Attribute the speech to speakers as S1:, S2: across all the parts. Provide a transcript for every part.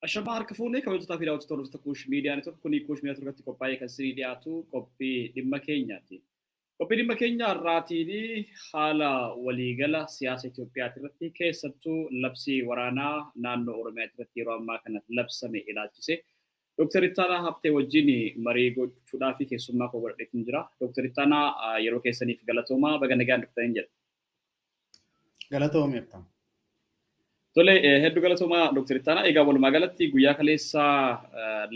S1: Ashamaa harka fuunee kabajatootaa fi daawwattoota hordoftoota Kuush Miidiyaa Neetwoork kun Kuush Miidiyaa Neetwoorkatti qophaa'ee kan isinii dhiyaatu qophii dhimma keenyaati. Qophii dhimma keenya har'aatiin haala waliigala siyaasa Itoophiyaa irratti keessattuu labsii waraanaa naannoo Oromiyaa irratti yeroo ammaa kana labsame ilaalchise Dr. Ittaanaa Habtee wajjin marii gochuudhaaf keessummaa koo godhadheetiin jira. Dr. Ittaanaa, yeroo keessaniif galatoomaa, baga nagaan dhuftaniin jedha.
S2: Galatoomii, Abtaa.
S1: Tole, hedduu galatoomaa, Dr. Ittaanaa. Egaa walumaa galatti guyyaa kaleessaa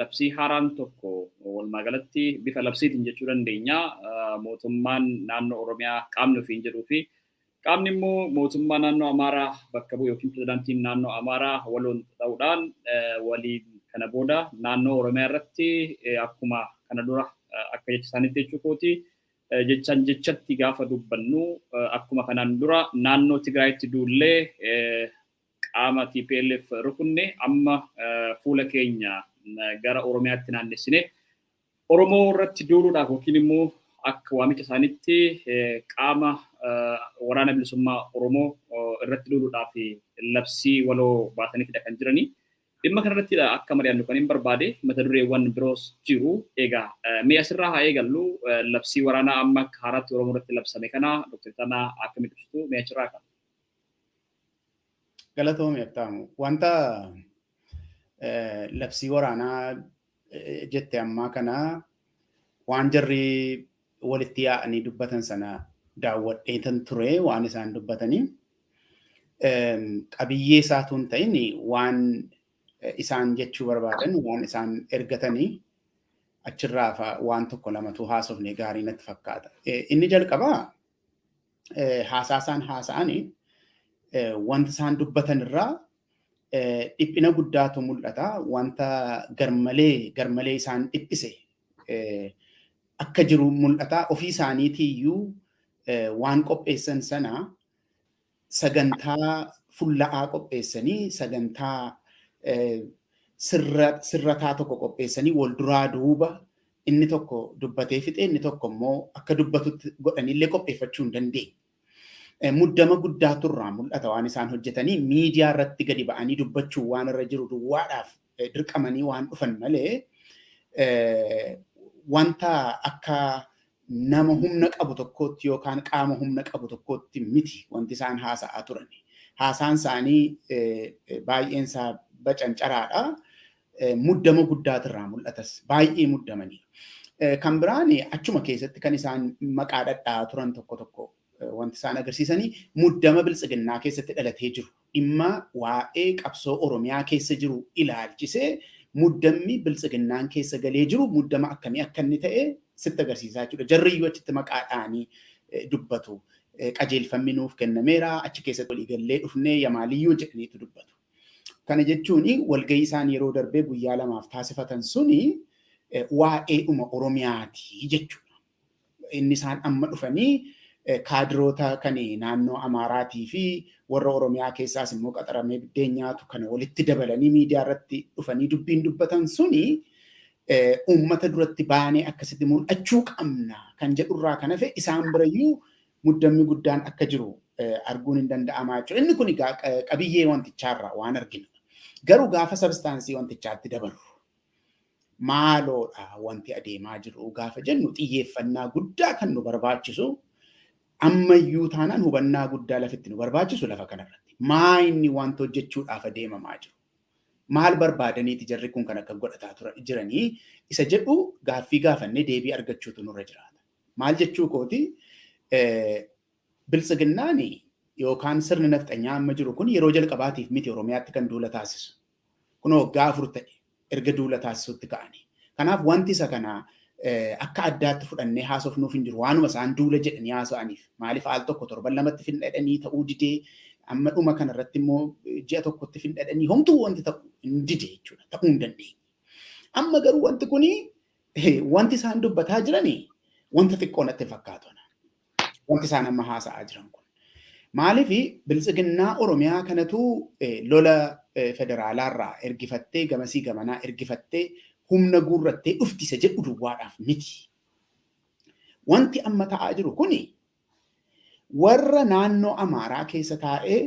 S1: labsii haaraan tokko, walumaa galatti bifa labsiitiin jechuu dandeenya, mootummaan naannoo Oromiyaa qaamni ofiin jedhuu fi qaamni immoo mootummaa naannoo Amaaraa bakka bu'u yookiin pirezidaantiin naannoo Amaaraa waloon ta'uudhaan waliin kana booda naannoo Oromiyaa irratti akkuma kana dura, akka jecha isaaniitti jechuu kooti, jechaan jechatti gaafa dubbannu, akkuma kanaan dura naannoo Tigraayitti duullee qaama TPLF rukunne, amma fuula keenya gara Oromiyaatti naannessine Oromoo irratti duuluudhaaf yookiin immoo akka waamicha isaaniitti qaama Waraana Bilisummaa Oromoo irratti duuluudhaaf labsii waloo baasaniitidha kan jiranii. Dhimma kanarrattidha akka mari'annu kan hin barbaade, mata dureewwan biroos jiru. Egaa mee asirraa haa eegallu. Labsii waraanaa amma akka haaraatti Oromoo irratti labsame kana, Dr. Ittaanaa, akkamitti ibsitu? Mee achirraa ka'a.
S2: Galatoomii, Abtaamu. Wanta labsii waraanaa jette ammaa kana, waan jarri walitti yaa'anii dubbatan sana daawwadheetan ture. Waan isaan dubbatanii qabiyyee isaatu hin ta'in, waan isaan jechuu barbaadan, waan isaan ergatanii achirraa waan tokko lamatu haasofne gaarii natti fakkaata. Inni jalqabaa haasaa isaan haasa'anii, wanta isaan dubbatan irraa dhiphina guddaatu mul'ata. Wanta garmalee garmalee isaan dhiphise akka jiru mul'ata. Ofii isaaniitiiyyuu waan qopheessan sana sagantaa fulla'aa qopheessanii, sagantaa sirrataa tokko qopheessanii, wal duraa duuba inni tokko dubbatee fixee inni tokko immoo akka dubbatutti godhanillee qopheeffachuu hin dandeenye. Muddama guddaatu irraa mul'ata. Waan isaan hojjetanii miidiyaa irratti gadi ba'anii dubbachuu waan irra jiru duwwaadhaaf dirqamanii waan dhufan malee, wanta akka nama humna qabu tokkootti yookaan qaama humna qabu tokkootti miti wanti isaan haasa'aa turan. Haasaan isaanii baay'een isaa bacancaraadha. Muddama guddaatu irraa mul'atas. Baay'ee muddamanii. Kan biraan achuma keessatti kan isaan maqaa dhadhaa turan tokko tokko, wanti isaan agarsiisanii muddama Biltsiginnaa keessatti dhalatee jiru. Dhimma waa'ee qabsoo Oromiyaa keessa jiru ilaalchisee muddammi Biltsiginnaan keessa galee jiru muddama akkamii akka inni ta'e sitti agarsiisaa jechuudha. Jarriyyuu achitti maqaa dha'anii dubbatu. Qajeelfamni nuuf kennameera, achi keessatti waliigallee dhufnee yamaaliyyuu jedhaniitu dubbatu. Kana jechuun walgahii isaan yeroo darbee guyyaa 2f taasifatan suni waa'eedhuma Oromiyaati jechuudha. Inni isaan amma dhufanii kaadiroota kan naannoo Amaaraatii fi warra Oromiyaa keessaas immoo qaxaramee biddeen nyaatu kana walitti dabalanii miidiyaa irratti dhufanii dubbiin dubbatan suni uummata duratti baanee akkasitti mul'achuu qabna kan jedhurraa kan hafe, isaan birayyuu muddammi guddaan akka jiru arguun hin danda'amaa jechuudha. Inni kun egaa qabiyyee wantichaarraa waan arginu. Garuu gaafa substance wantichaatti dabarru, maaloodha wanti adeemaa jiru gaafa jennu, xiyyeeffannaa guddaa kan nu barbaachisu, ammayyuu taanaan hubannaa guddaa lafitti nu barbaachisu lafa kanarratti. Maa inni wanta hojjechuudhaaf adeemamaa jiru? Maal barbaadaniiti jarri kun kan akka godhataa jiranii isa jedhu gaaffii gaafannee deebii argachuutu nurra jiraata. Maal jechuu kooti? Biltsiginnaan yookaan sirni nafxanyaa amma jiru kun yeroo jalqabaatiif miti Oromiyaatti kan duula taasisu. Kun waggaa 4 ta'e erga duula taasisutti ka'anii. Kanaaf wanti isa kana akka addaatti fudhannee haasofnuuf hin jiru. Waanuma isaan duula jedhanii haasa'aniif. Maaliif al tokko torban 2tti findhadhanii ta'uu didee, amma dhuma kanarratti immoo ji'a tokkotti findhadhanii homtuu wanti ta'u hin dide jechuudha. Ta'uu hin dandeenye. Amma garuu wanti kuni, wanti isaan dubbataa jiranii wanta xiqqoo natti fakkaatu. Wanti isaan amma haasa'aa jiran kun. Maaliif Biltsiginnaa Oromiyaa kanatu lola federaalaarraa ergifattee, gamasii gamanaa ergifattee, humna guurrattee dhufti isa jedhu duwwaadhaaf miti. Wanti amma ta'aa jiru kuni warra naannoo Amaaraa keessa taa'ee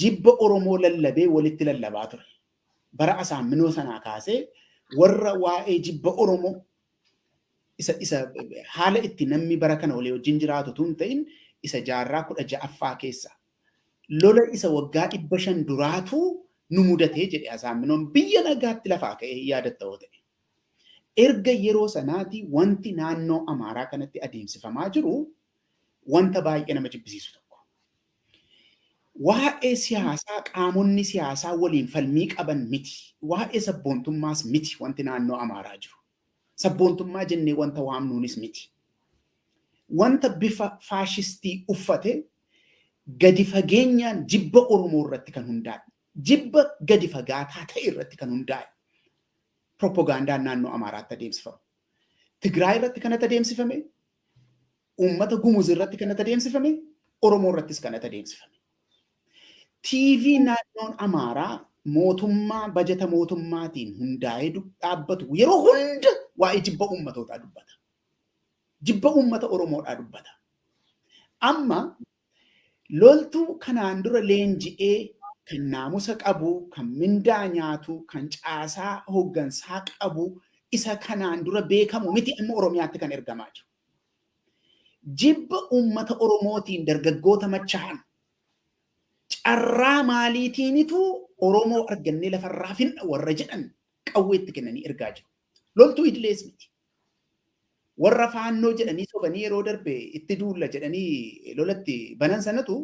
S2: jibba Oromoo lallabee walitti lallabaa ture. Bara Asaamminoo sanaa kaasee warra waa'ee jibba Oromoo isa haala itti namni bara kana walii wajjin jiraatu tun ta'in isa jaarraa 16ffaa keessa lola isa waggaa 500 duraatu nu mudatee jedhe Asaamminoon biyya nagaatti lafaa ka'ee yaadatta yoo ta'e. Erga yeroo sanaati wanti naannoo Amaaraa kanatti adeemsifamaa jiru wanta baay'ee nama jibbisiisu tokko. Waa'ee siyaasaa qaamonni siyaasaa waliin falmii qaban miti. Waa'ee sabboontummaas miti wanti naannoo Amaaraa jiru. Sabboontummaa jennee wanta waamnuunis miti. Wanta bifa faashistii uffate gadi fageenyaan jibba Oromoo irratti kan hundaa'e. Jibba gadi fagaataa ta'e irratti kan hundaa'e. Propagandaan naannoo Amaaraatti adeemsifamu. Tigraay irratti kan adeemsifame, uummata Gumuz irratti kan adeemsifame, Oromoo irrattis kan adeemsifame. TV naannoon Amaaraa mootummaa bajata mootummaatiin hundaa'ee dhaabbatu yeroo hunda waa'ee jibba uummatootaa dubbata. Jibba uummata Oromoodhaa dubbata. Amma loltuu kanaan dura leenji'ee kan naamusa qabu, kan mindaa nyaatu, kan caasaa hooggansaa qabu, isa kanaan dura beekamu miti amma Oromiyaatti kan ergamaa jiru. Jibba uummata Oromootiin dargaggoota machaa'an carraa maaliitiinitu Oromoo argannee lafarraa finna warra jedhan qawweetti kennanii ergaa jiru. Loltuu idilees miti. Warra faannoo jedhanii sobanii yeroo darbe itti duulla jedhanii lolatti banan sanatu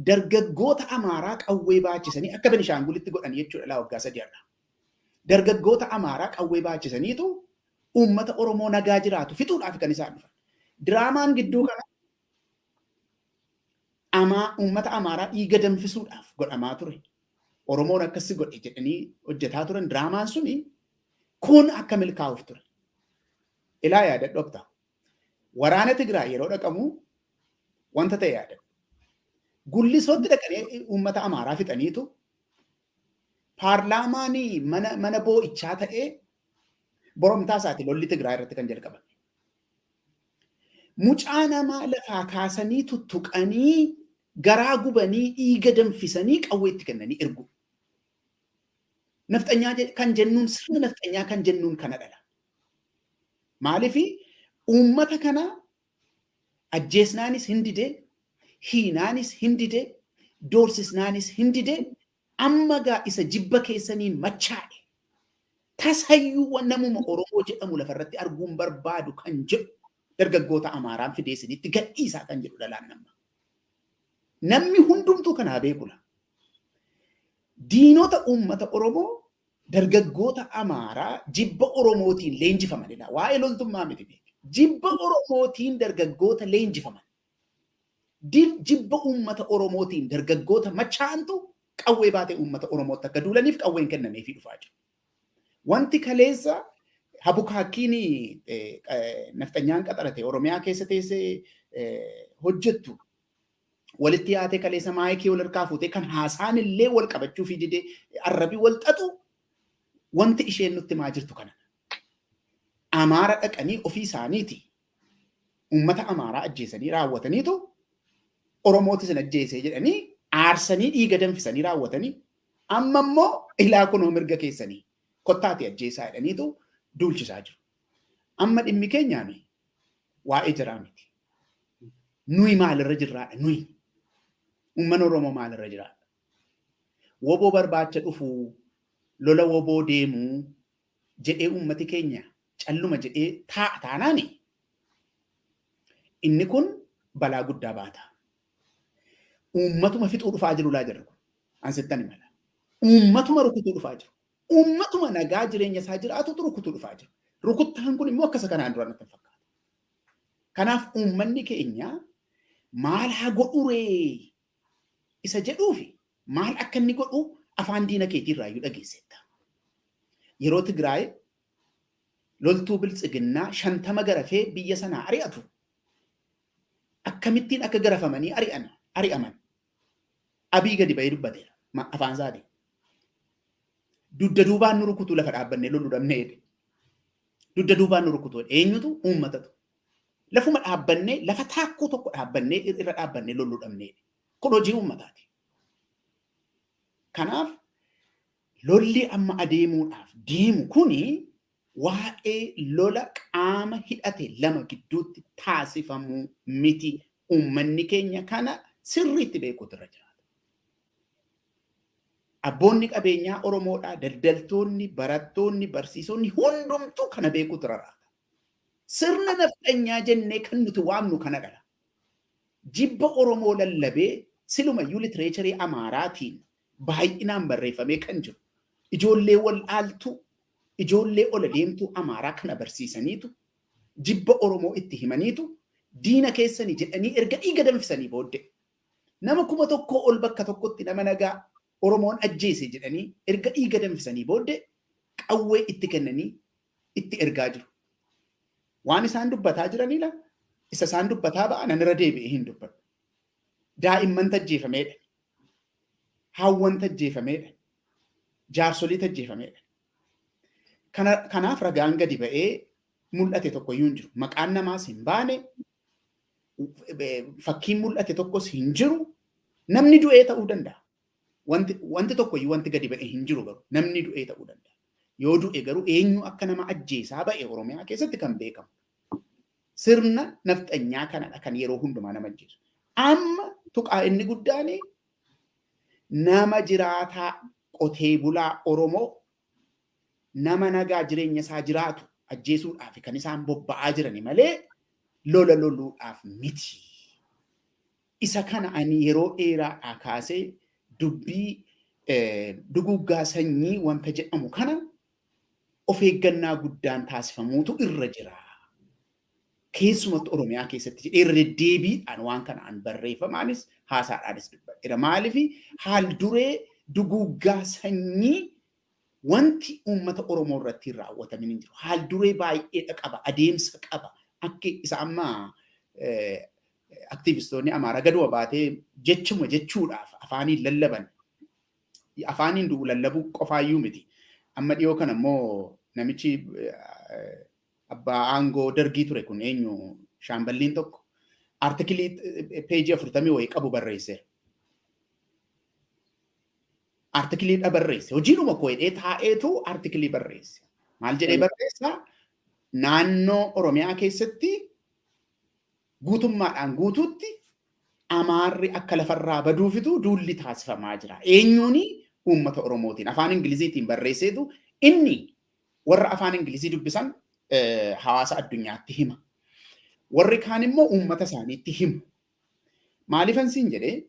S2: dargaggoota Amaaraa qawwee baachisanii akka Benishaangulitti godhan jechuudha laa waggaa 3 har'a. Dargaggoota Amaaraa qawwee baachisaniitu uummata Oromoo nagaa jiraatu fixuudhaaf kan isaan dhufan. Diraamaan gidduu kana uummata Amaaraa dhiiga danfisuudhaaf godhamaa ture. Oromoon akkasi godhe jedhanii hojjetaa turan diraamaan suni kun akka milkaa'uuf ture. Ilaa yaadadhu akta. Waraana Tigraay yeroo dhaqamu wanta ta'e yaadadhu. Gullisootti dhaqanii uummata Amaaraa fixaniitu paarlaamaan mana boo'ichaa ta'ee boromtaa isaati lolli Tigraay irratti kan jalqabame. Mucaa namaa lafaa kaasanii tuttuqanii garaa gubanii dhiiga danfisanii qawweetti kennanii ergu. Nafxanyaa kan jennuun sirna nafxanyaa kan jennuun kana dhala. Maaliif uummata kana ajjeesnaanis hin didee, hiinaanis hin didee, doorsisnaanis hin didee, amma gaa isa jibba keessaniin machaa'e. Tasayyuu namuma Oromoo jedhamu lafarratti arguun barbaadu kan jedhu dargaggoota Amaaraan fidee isinitti gadhiisaa kan jedhu dhalaan nama. Namni hundumtuu kanaa beekula. Diinota uummata Oromoo dargaggoota Amaaraa jibba Oromootiin leenjifamanidha. Waa'ee loltummaa miti beeku. Jibba Oromootiin dargaggoota leenjifaman. Jibba uummata Oromootiin dargaggoota machaa'antu qawwee baatee uummata Oromootti akka duulaniif qawween kennameefii dhufaa jiru. Wanti kaleessa habukaakkiin nafxanyaan qaxarate Oromiyaa keessa teessee hojjettu walitti yaatee kaleessa maayikii wal harkaa fuutee kan haasaan illee wal qabachuu fi didee arrabii wal xaxu wanti isheen nutti himaa jirtu kana. Amaara dhaqanii ofii isaaniiti uummata Amaaraa ajjeesanii raawwataniitu Oromootis hin ajjeesee jedhanii aarsanii dhiiga danfisanii raawwatanii amma immoo ilaa kunoo mirga keessanii kottaati ajjeesaa jedhaniitu duulchisaa jiru. Amma dhimmi keenyaami waa'ee jiraa miti. Nuyi maalirra jirraadha nuyi. Uummanni Oromoo maalirra jiraadha. Woboo barbaacha dhufuu, lola woboo deemuu jedhee uummati keenya calluma jedhee taa'a taanaani inni kun balaa guddaa baata. Uummatuma fixuu dhufaa jiru laa jirru kun. Ansittan himala. Uummatuma rukutuu dhufaa jiru. Uummatuma nagaa jireenya isaa jiraatutu rukutuu dhufaa jiru. Rukuttaan kun immoo akkasa kanaan dura natti fakkaata. Kanaaf uummanni keenya maal haa godhuree isa jedhuufi maal akka inni godhu afaan diina keetii irraayyuu dhageessetta. Yeroo Tigraay loltuu biltsiginnaa 50 garafee biyya sanaa ari'atu akkamittiin akka garafamanii ari'aman Abii gadi ba'ee dubbateera afaan isaatiin. Dudda duubaan nu rukutuu lafa dhaabbannee loluu dhabnee jedhe. Dudda duubaan nu rukutuu eenyutu uummatatu. Lafuma dhaabbannee lafa taakkuu tokko dhaabbannee irra dhaabbannee loluu dhabnee jedhe. Kun hojii uummataati. Kanaaf Lolli amma adeemuudhaaf deemu kuni waa'ee lola qaama hidhate lama gidduutti taasifamuu miti. Uummanni keenya kana sirriitti beekuutu irra jiraata. Abboonni qabeenyaa Oromoodhaa, daldaltoonni, barattoonni, barsiisonni hundumtuu kana beekuutu irra jiraata. Sirna nafxanyaa jennee kan nuti waamnu kana dhala. Jibba Oromoo lallabee silumayyuu litireecharii Amaaraatiin baay'inaan barreeffamee kan jiru. Ijoollee wal'aaltuu, ijoollee ola deemtuu Amaaraa kana barsiisaniitu, jibba Oromoo itti himaniitu, diina keessanii jedhanii erga dhiiga danfisanii booddee nama 1000 ol bakka tokkotti nama nagaa Oromoon ajjeese jedhanii erga dhiiga danfisanii booddee qawwee itti kennanii itti ergaa jiru. Waan isaan dubbataa jiranidha. Isa isaan dubbataa ba'an irra deebi'ee hin dubbatu. Daa'imman tajjeefameedha. Haawwan tajjeefameedha. Jaarsolii tajjeefameedha. Kanaaf ragaan gadi ba'ee mul'ate tokkoyyuu hin jiru. Maqaan namaas hin baane, fakkiin mul'ate tokkos hin jiru. Namni du'ee ta'uu danda'a. Wanti tokkoyyuu wanti gadi ba'e hin jiru garuu namni du'ee ta'uu danda'a. Yoo du'e garuu eenyu akka nama ajjeesaa ba'e Oromiyaa keessatti kan beekamu. Sirna nafxanyaa kanadha kan yeroo hundumaa nama ajjeesu. Amma tuqaa inni guddaan nama jiraataa qotee bulaa Oromoo nama nagaa jireenya isaa jiraatu ajjeesuudhaaf kan isaan bobba'aa jirani malee lola loluudhaaf miti. Isa kana ani yeroo dheeraadhaa kaasee dubbii duguggaa sanyii wanta jedhamu kana of eeggannaa guddaan taasifamuutu irra jira. Keessumattuu Oromiyaa keessatti jedhee irra deddeebiidhaan waan kanaan barreeffamaanis haasaadhaanis dubbadheera. Maaliif haal duree duguggaa sanyii wanti uummata Oromoo irratti raawwatamin hin jiru. Haal duree baay'eedha qaba, adeemsa qaba. Akka isa amma aktiivistoonni Amaaraa gaduma baatee jechuma jechuudhaaf afaaniin lallaban. Afaaniin du'u lallabuu qofaayyuu miti. Amma dhiyoo kana immoo namichi abbaa aangoo dargii ture kun eenyu shaamballiin tokko artikilii peejii 40 wayii qabu barreesseera. Artikilii dha barreesse. Hojiidhuma koo jedhee taa'eetu artikilii barreesse. Maal jedhee barreessaa? Naannoo Oromiyaa keessatti guutummaadhaan guutuutti Amaarri akka lafarraa baduufitu duulli taasifamaa jira. Eenyuuni uummata Oromootiin afaan Ingiliziitiin barreesseetu inni warra afaan Ingilizii dubbisan hawaasa addunyaatti hima. Warri kaan immoo uummata isaaniitti himu. Maaliifan siin jedhee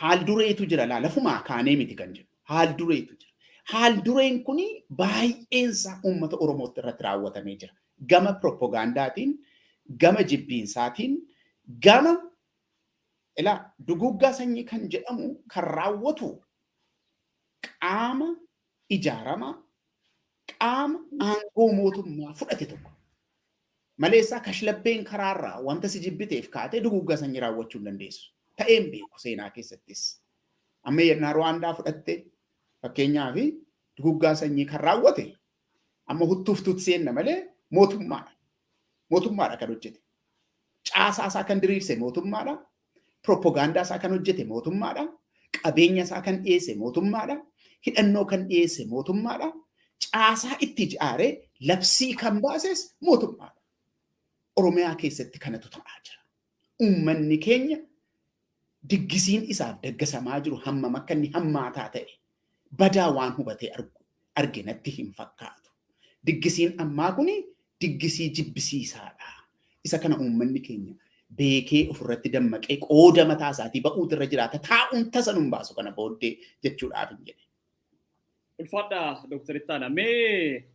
S2: haal dureetu jira laa lafumaa kaanee miti kan jedhu. Haal dureetu jira. Haal dureen kuni baay'eensaa uummata Oromootti irratti raawwatamee jira. Gama propagandaatiin, gama jibbiinsaatiin, gama ilaa duguggaa sanyii kan jedhamu kan raawwatu qaama ijaaramaa, qaama aangoo mootummaa fudhate tokko. Maleessaa kashlabbeen karaarraa wanta si jibbiteef kaatee duguggaa sanyii raawwachuu hin dandeessu. Ta'een beeku seenaa keessattis. Amma yennaa Ruwaandaa fudhatte fakkeenyaaf duguggaa sanyii kan raawwate amma huttuuf tutseenna malee mootummaadha. Mootummaadha kan hojjete. Caasaa isaa kan diriirse mootummaadha. Propagaandaa isaa kan hojjete mootummaadha. Qabeenya isaa kan dhiyeesse mootummaadha. Hidhannoo kan dhiyeesse mootummaadha. Caasaa itti ijaaree labsii kan baases mootummaadha. Oromiyaa keessatti kanatu ta'aa jira. Uummanni keenya diggisiin isaaf daggasamaa jiru hammam akka inni hammaataa ta'e badaa waan hubatee arge natti hin fakkaatu. Diggisiin ammaa kuni diggisii jibbisiisaadha. Isa kana uummanni keenya beekee ofirratti dammaqee qooda mataa isaatii ba'uutu irra jiraata. Taa'uun tasa nun baasu kana booddee jechuudhaaf hin jedhe.
S1: Ulfaadha Dr. Ittaanaa. Mee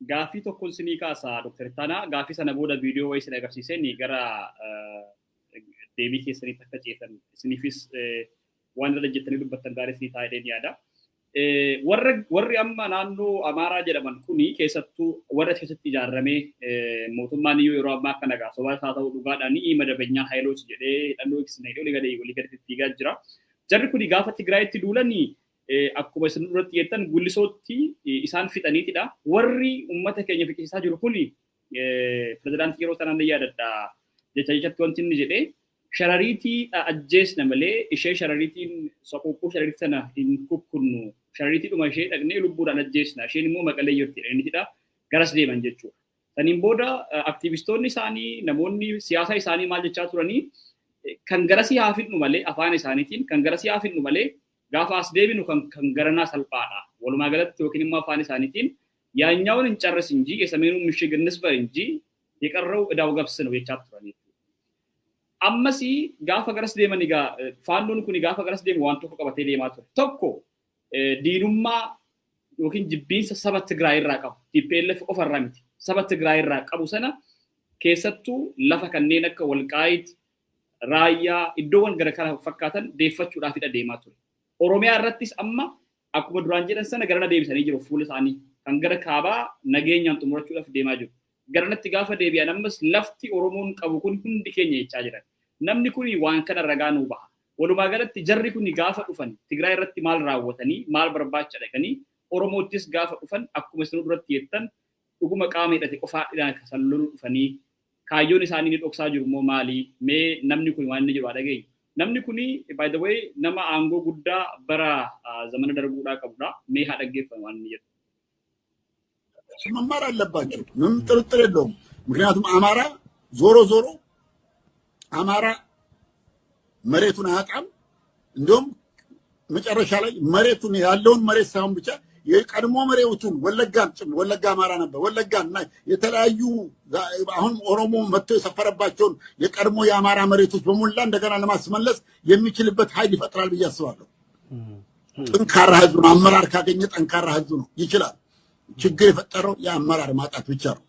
S1: gaafii tokkoon sinii kaasa Dr. Ittaanaa. Gaafii sana booda viidiyoo wayii isin agarsiiseen gara deebii keessaniitti akka ceetan isiniifis waan irra jettanii dubbattan gaarii isinii taa'ee yaada. Warri amma naannoo Amaaraa jedhaman kuni keessattuu warra keessatti ijaaramee mootummaan iyyuu yeroo ammaa kana egaa sobaa isaa ta'uu dhugaadhaan ni madabanyaa haayilooti jedhee hidhannoo ibsina hidhee olii gadi fiigaa jira. Jarri kuni gaafa Tigraayitti duulanii akkuma isin duratti jettan gullisootti isaan fixaniitidha. Warri uummata keenya fiqisiisaa jiru kuni pirezidaantii yeroo sanaan ni yaadadha. Jecha jechatti wanti inni jedhee sharariitii ajjeesna malee ishee sharariitiin soquuquu sharariitii sana hin kukkunnu. Sharriitiidhuma ishee dhaqnee lubbuudhaan ajjeesna. Isheen immoo Maqalee jirti jedhaniitidha garas deeman jechuudha. Saniin booda aktiivistoonni isaanii namoonni siyaasa isaanii maal jechaa turanii kan garasii haa fidnu malee afaan isaaniitiin kan garasii haa fidnu malee gaafa as deebinu kan garanaa salphaadha. Walumaa galatti yookiin immoo afaan isaaniitiin ያኛውን እንጨርስ እንጂ የሰሜኑን ምሽግ እንስበር እንጂ የቀረው እዳው ገብስ ነው jechaa turanii. Ammas gaafa garas deeman egaa faannoon kun gaafa garas deemu waan tokko qabatee deemaa ture. Tokko diinummaa yookiin jibbiinsa saba Tigraay irraa qabu. TPLF qofarraa miti. Saba Tigraay irraa qabu sana keessattuu lafa kanneen akka Walqaayit, Raayyaa, iddoowwan gara kana fakkaatan deeffachuudhaafidha deemaa ture. Oromiyaa irrattis amma akkuma duraan jedhan sana garana deebisanii jiru fuula isaanii. Kan gara kaabaa nageenyaan xumurachuudhaaf deemaa jiru. Garanatti gaafa deebi'an ammas lafti Oromoon qabu kun hundi keenya jechaa jiran. Namni kun waan kana ragaa nuu baha. Walumaa galatti jarri kun gaafa dhufan Tigraay irratti maal raawwatanii maal barbaacha dhaqanii Oromoottis gaafa dhufan akkuma isin duratti jettan dhuguma qaama hidhate qofaadhaan kan loluu dhufanii kaayyoon isaanii ni dhoksaa jiru immoo maali? Mee namni kun waan inni jiru haa dhageenyu. Namni kun by the way nama aangoo guddaa bara zamana darbuudhaa qabudha. Mee haa dhaggeeffamu waan inni jedhu.
S3: መማር አለባቸው። ምንም ጥርጥር የለውም። ምክንያቱም አማራ ዞሮ ዞሮ አማራ መሬቱን አያጣም። እንደውም መጨረሻ ላይ መሬቱን ያለውን መሬት ሳይሆን ብቻ የቀድሞ መሬቱን ወለጋን ጭምር ወለጋ አማራ ነበር። ወለጋን እና የተለያዩ አሁን ኦሮሞ መጥቶ የሰፈረባቸውን የቀድሞ የአማራ መሬቶች በሞላ እንደገና ለማስመለስ የሚችልበት ኃይል ይፈጥራል ብዬ አስባለሁ። ጠንካራ ህዝብ ነው። አመራር ካገኘ ጠንካራ ህዝብ ነው፣ ይችላል። ችግር የፈጠረው የአመራር ማጣት ብቻ ነው።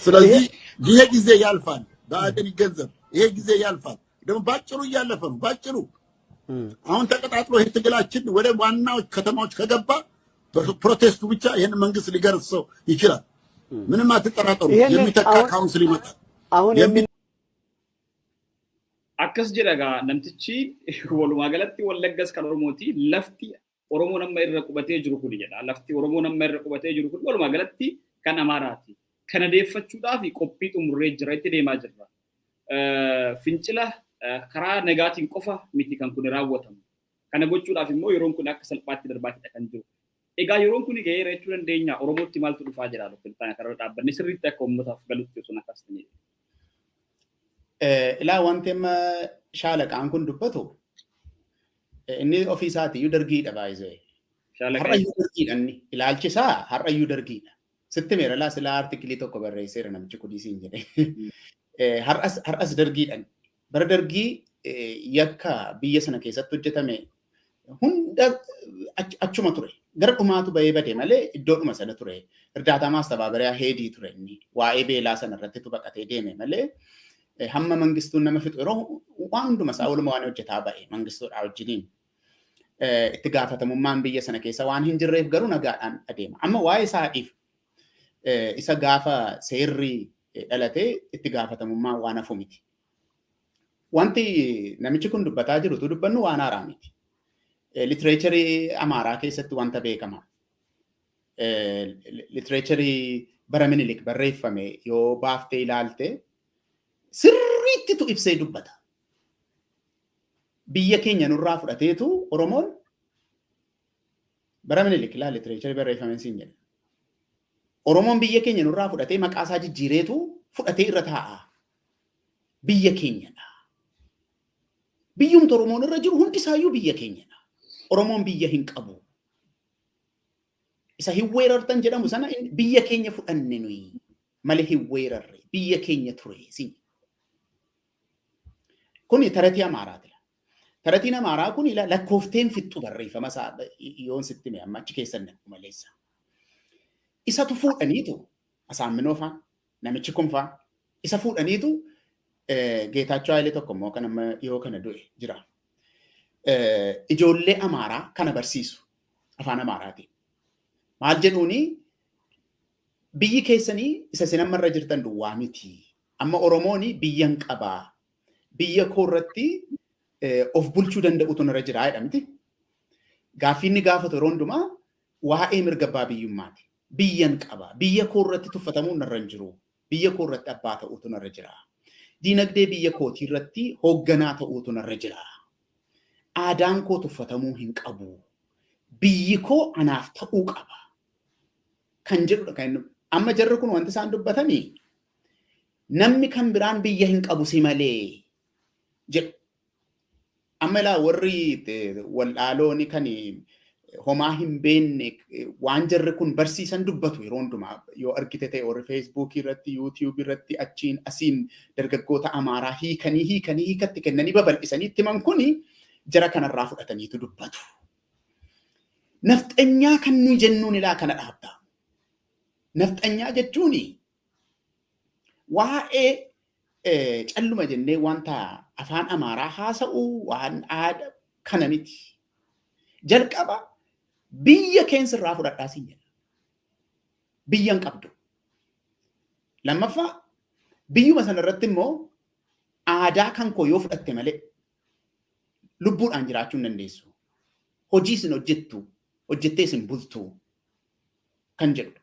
S3: ስለዚህ ይሄ ጊዜ ያልፋል። ብአዴን ይገንዘብ፣ ይሄ ጊዜ ያልፋል። ደግሞ ባጭሩ እያለፈ ነው። ባጭሩ አሁን ተቀጣጥሎ ይሄ ትግላችን ወደ ዋናዎች ከተማዎች ከገባ በ protest ኡ ብቻ ይሄን መንግስት ሊገርሰው ይችላል። ምንም አትጠራጠሩ። የሚተካ council ይመጣል።
S4: አሁን
S1: Akkas jedha egaa namtichi walumaa galatti Wallaggas kan Oromooti lafti Oromoo nama irra qubatee jiru kun jedha. Lafti Oromoo nama irra qubatee jiru kun walumaa galatti kan Amaaraati. Kana deeffachuudhaaf qophii xumurree jira itti deemaa jirra. Fincila karaa nagaatiin qofa miti kan kun raawwatamu. Kana gochuudhaaf immoo yeroon kun akka salphaatti darbaatidha kan jiru. Egaa yeroon kun ga'eera jechuu dandeenya. Oromootti maaltu dhufaa jira? Dr. Taana karaa dhaabbanni sirriitti akka uummataaf galutti osoo akkas ta'e.
S2: Ilaa wanti amma shaalaqaan kun dubbatu inni ofii isaatiiyyuu dargiidha baay'isee. Har'ayyuu dargiidha inni. Ilaalchi isaa har'ayyuu dargiidha. Sitti meera laa silaa artikilii tokko barreesseera namichi kudii siin jedhe. Har'as dargiidha. Bara dargii yakka biyya sana keessatti hojjetame hunda achuma ture. Gara dhumaatu bahee bade malee iddoodhuma sana ture. Irdaataa maastabaabaraa heedii ture inni. Waa'ee beelaa sana irratti baqatee deeme malee hamma mangistuun nama fixu yeroo waan hunduma isaa walumaa waan hojjetaa ba'e mangistuudhaa wajjiniin. Itti gaafatamummaan biyya sana keessa waan hin jirreef garuu nagaadhaan adeema. Amma waa'ee isaatiif isa gaafa seerri dhalatee itti gaafatamummaan waan hafu miti. Wanti namichi kun dubbataa jiru utuu dubbannu waan haaraa miti. Litireecharii Amaaraa keessatti wanta beekamaa. Litireecharii bara Minilik barreeffame yoo baaftee ilaalte sirriittitu ibsee dubbata. Biyya keenya nurraa fudhateetu Oromoon bara Minilik ilaa litireecharii barreeffame siin jedha. Oromoon biyya keenya nurraa fudhatee maqaa isaa jijjiireetu fudhatee irra taa'a. Biyya keenyadha. Biyyumti Oromoon irra jiru hundi isaayyuu biyya keenyadha. Oromoon biyya hin qabu. Isa hin weerartan jedhamu sana biyya keenya fudhanne nuyi malee hin weerarre biyya keenya ture siin. Kuni taratii Amaaraati. Taratiin Amaaraa kun ila lakkoofteen fixxu barreeffama isaa yoon sitti mee amma achi keessan naqu maleessa. Isatu fuudhaniitu Asaamminoo fa'aa namichi kun fa'aa isa fuudhaniitu Geetaachoo Hayilee tokko immoo kan amma dhiyoo kana du'e jira. Ijoollee Amaaraa kana barsiisu afaan Amaaraatiin. Maal jedhuuni biyyi keessanii isa isin amma irra jirtan duwwaa miti. Amma Oromooni biyyan qabaa. Biyya koo irratti of bulchuu danda'utu irra jira jedha miti. Gaaffii inni gaafatu yeroo hundumaa waa'ee mirga abbaa biyyummaati. Biyyan qaba. Biyya koo irratti tuffatamuun narra hin jiru. Biyya koo irratti abbaa ta'uutu narra jira. Diinagdee biyya kootii irratti hoogganaa ta'uutu narra jira. Aadaan koo tuffatamuu hin qabu. Biyyi koo anaaf ta'uu qaba. Kan jedhudha kan inni. Amma jarri kun wanti isaan dubbatanii namni kan biraan biyya hin qabu si malee jedhu. Amma ilaa warri wal'aalooni kan homaa hin beekne waan jarri kun barsiisan dubbatu yeroo hundumaa yoo argite ta'e warri Feesbuukii irratti, Yuutiyuubii irratti achiin asiin dargaggoota Amaaraa hiikanii hiikanii hiikatti kennanii babal'isanii itti himan kuni jara kanarraa fudhataniitu dubbatu. Nafxanyaa kan nuyi jennuun ilaa kana dhaabda. Nafxanyaa jechuun waa'ee calluma jennee wanta afaan Amaaraa haasa'u waan aadaa kana miti. Jalqaba biyya keensirraa fudhadhaa siin jedha. Biyya hin qabdu. Lammaffaa biyyuma sanarratti immoo aadaa kan koo yoo fudhatte malee lubbuudhaan jiraachuu hin dandeessu. Hojii isin hojjettu, hojjettee isin bultu kan jedhudha.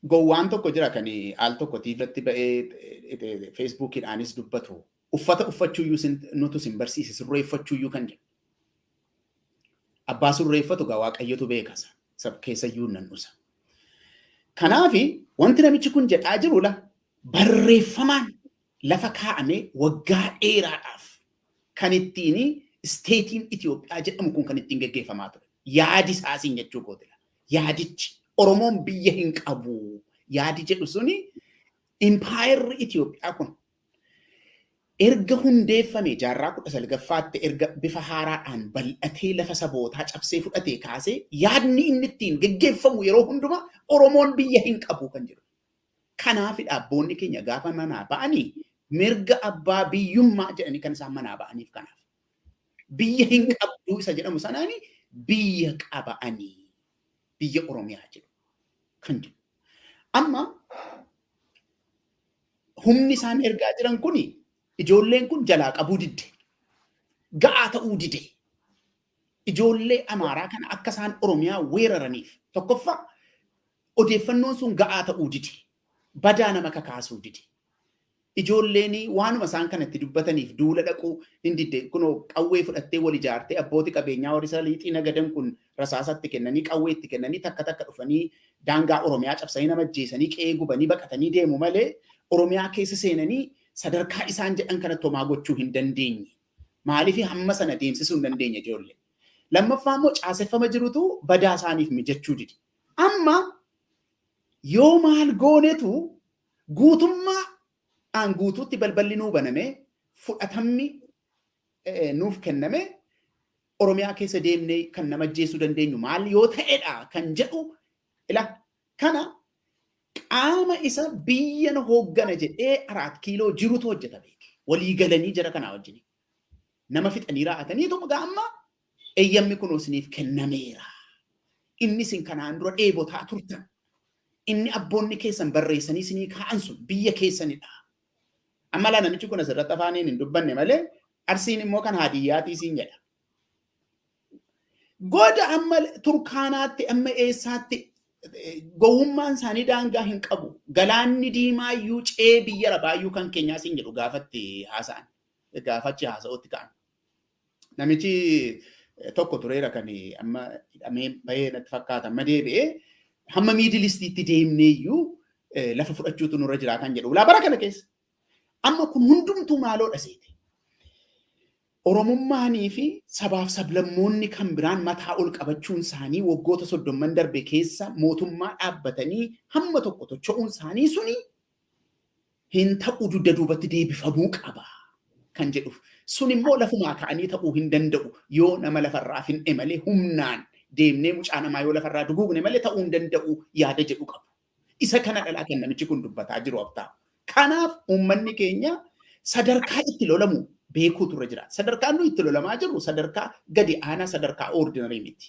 S2: Gowwaan tokko jira kan al tokko tiivatti ba'ee Feesbuukiidhaanis dubbatu. Uffata uffachuuyyuu nutu sin barsiise sirreeffachuuyyuu kan jedhu. Abbaa sirreeffatu gaa Waaqayyotu beekasa. Sab keessayyuu nan dhusa. Kanaafi wanti namichi kun jedhaa jiru la barreeffamaan lafa kaa'amee waggaa dheeraadhaaf kan ittiin isteetiin Itoophiyaa jedhamu kun kan ittiin geggeeffamaa ture. Yaadi isaasiin jechuu kootila. Yaadichi Oromoon biyya hin qabu. Yaadi jedhu suni impaayerri Itoophiyaa kun erga hundeeffame jaarraa 19ffaatti erga bifa haaraadhaan bal'atee lafa sabootaa cabsee fudhatee kaasee yaadni inni ittiin geggeeffamu yeroo hundumaa Oromoon biyya hin qabu kan jedhu. Kanaaf abboonni keenya gaafa manaa ba'anii mirga abbaa biyyummaa jedhanii kan isaan manaa ba'aniif kanaaf. Biyya hin qabdu isa jedhamu sanaani biyya qaba'anii biyya Oromiyaa jedhu kan jedhu. Amma humni isaan ergaa jiran kuni ijoolleen kun jalaa qabuu didde. Ga'aa ta'uu dide. Ijoollee Amaaraa kana akka isaan Oromiyaa weeraraniif tokkoffaa odeeffannoon sun ga'aa ta'uu dide. Badaa nama kakaasuu dide. Ijoolleen waanuma isaan kanatti dubbataniif duula dhaquu hin didde. Kunoo qawwee fudhattee wal ijaartee abbootii qabeenyaa warri saliixii nagadan kun rasaasatti kennanii qawwee itti kennanii takka takka dhufanii daangaa Oromiyaa cabsanii nama ajjeesanii qe'ee gubanii baqatanii deemu malee Oromiyaa keessa seenanii sadarkaa isaan jedhan kanatti homaa gochuu hin dandeenye. Maaliif hamma sana deemsisuu hin dandeenye ijoollee. Lammaffaa immoo caaseffama jirutu badaa isaaniif mijachuu dide. Amma yoo maal goonetu guutummaa aan guutuutti balballi nuu baname fudhatamni nuuf kenname Oromiyaa keessa deemnee kan nama ajjeesuu dandeenyu maal yoo ta'edha kan jedhu ila kana qaama isa biyya na hooggana jedhee 4 kiiloo jirutu hojjeta beeke. Walii galanii jara kanaa wajjin. Nama fixanii raa'ataniitu amma eeyyamni kun isiniif kennameera. Inni isin kanaan dura dheebotaa turtan. Inni abboonni keessan barreessanii isinii kaa'an sun biyya keessanidha. Amma laa namichi kun asirratti afaaniin hin dubbanne malee Arsiin immoo kan Hadiyyaatii siin jedha. Goda amma Turkaanaatti amma eessaatti gowwummaan isaanii daangaa hin qabu. Galaanni diimaayyuu cee biyya rabaayyuu kan keenyaa siin jedhu gaafatti haasa'an. Gaafachi haasa'utti ka'an. Namichi tokko tureera kan amma hidhamee bahee natti fakkaata amma deebi'ee hamma miidilistiitti deemneeyyuu lafa fudhachuutu nurra jira kan jedhu. Bara kana keessa. Amma kun hundumtuu maaloodha seete. Oromummaanii fi sabaaf sablammoonni kan biraan mataa ol qabachuun isaanii waggoota 30 darbe keessa mootummaa dhaabbatanii hamma tokko tocho'uun isaanii suni hin ta'u dugda duubatti deebifamuu qaba kan jedhuuf. Sun immoo lafumaa ka'anii ta'uu hin danda'u yoo nama lafarraa finne malee humnaan deemnee mucaa namaa yoo lafarraa duguugne malee ta'uu hin danda'u yaada jedhu qabu. Isa kana dhalaa kan namichi kun dubbataa jiru abtaa. Kanaaf uummanni keenya sadarkaa itti lolamu beekuutu irra jira. Sadarkaan nuyi itti lolamaa jirru sadarkaa gadi aanaa sadarkaa ordinarii miti.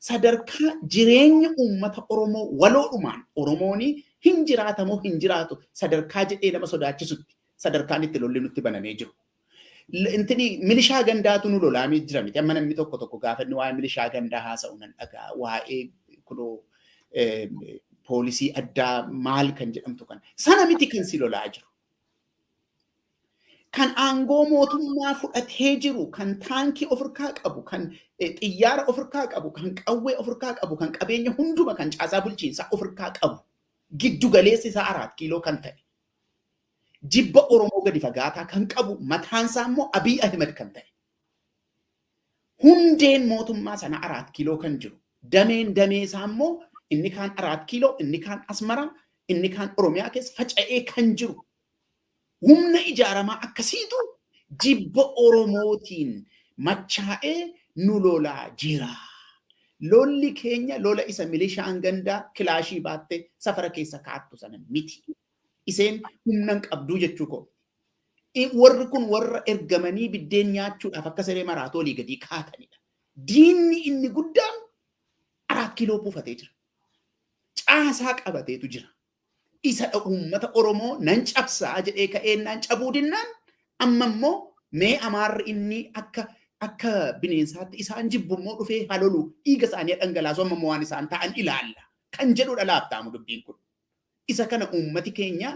S2: Sadarkaa jireenya uummata Oromoo waloodhumaan Oromoon hin jiraatamoo hin jiraatu sadarkaa jedhee nama sodaachisutti sadarkaan itti lolli nutti banamee jiru. Intini milishaa gandaatu nu lolaamee jira miti. Amma namni tokko tokko gaafa inni waa'ee milishaa gandaa haasa'u nan dhagaa. Waa'ee kunoo poolisii addaa maal kan jedhamtu kan. Sana miti kan si lolaa jiru. Kan aangoo mootummaa fudhatee jiru, kan taankii ofirkaa qabu, kan xiyyaara ofirkaa qabu, kan qawwee ofirkaa qabu, kan qabeenya hunduma kan caasaa bulchiinsaa ofirkaa qabu, giddu galeessi isaa 4 kiiloo kan ta'e, jibba Oromoo gadi fagaataa kan qabu, mataan isaa immoo Abiy Ahmed kan ta'e. Hundeen mootummaa sana 4 kiiloo kan jiru, dameen damee isaa immoo inni kaan 4 kiiloo, inni kaan Asmaraa, inni kaan Oromiyaa keessa faca'ee kan jiru. Humna ijaaramaa akkasiitu jibba Oromootiin machaa'ee nu lolaa jira. Lolli keenya lola isa milishaan gandaa kilaashii baattee safara keessa kaattu sana miti. Iseen humna hin qabduu jechuu koo. Warri kun warra ergamanii biddeen nyaachuudhaaf akka saree maraatoo olii gadi kaatanidha. Diinni inni guddaan 4 kiiloo buufatee jira. Caasaa qabateetu jira. Isa uummata Oromoo nan cabsaa jedhee ka'eennaan cabuu dinnaan amma immoo mee Amaarri inni akka bineensaatti isaan jibbu immoo dhufee halolu dhiiga isaanii dhangalaasu amma immoo waan isaan ta'an ilaalla kan jedhudha laaftaamu dubbiin kun. Isa kana uummati keenya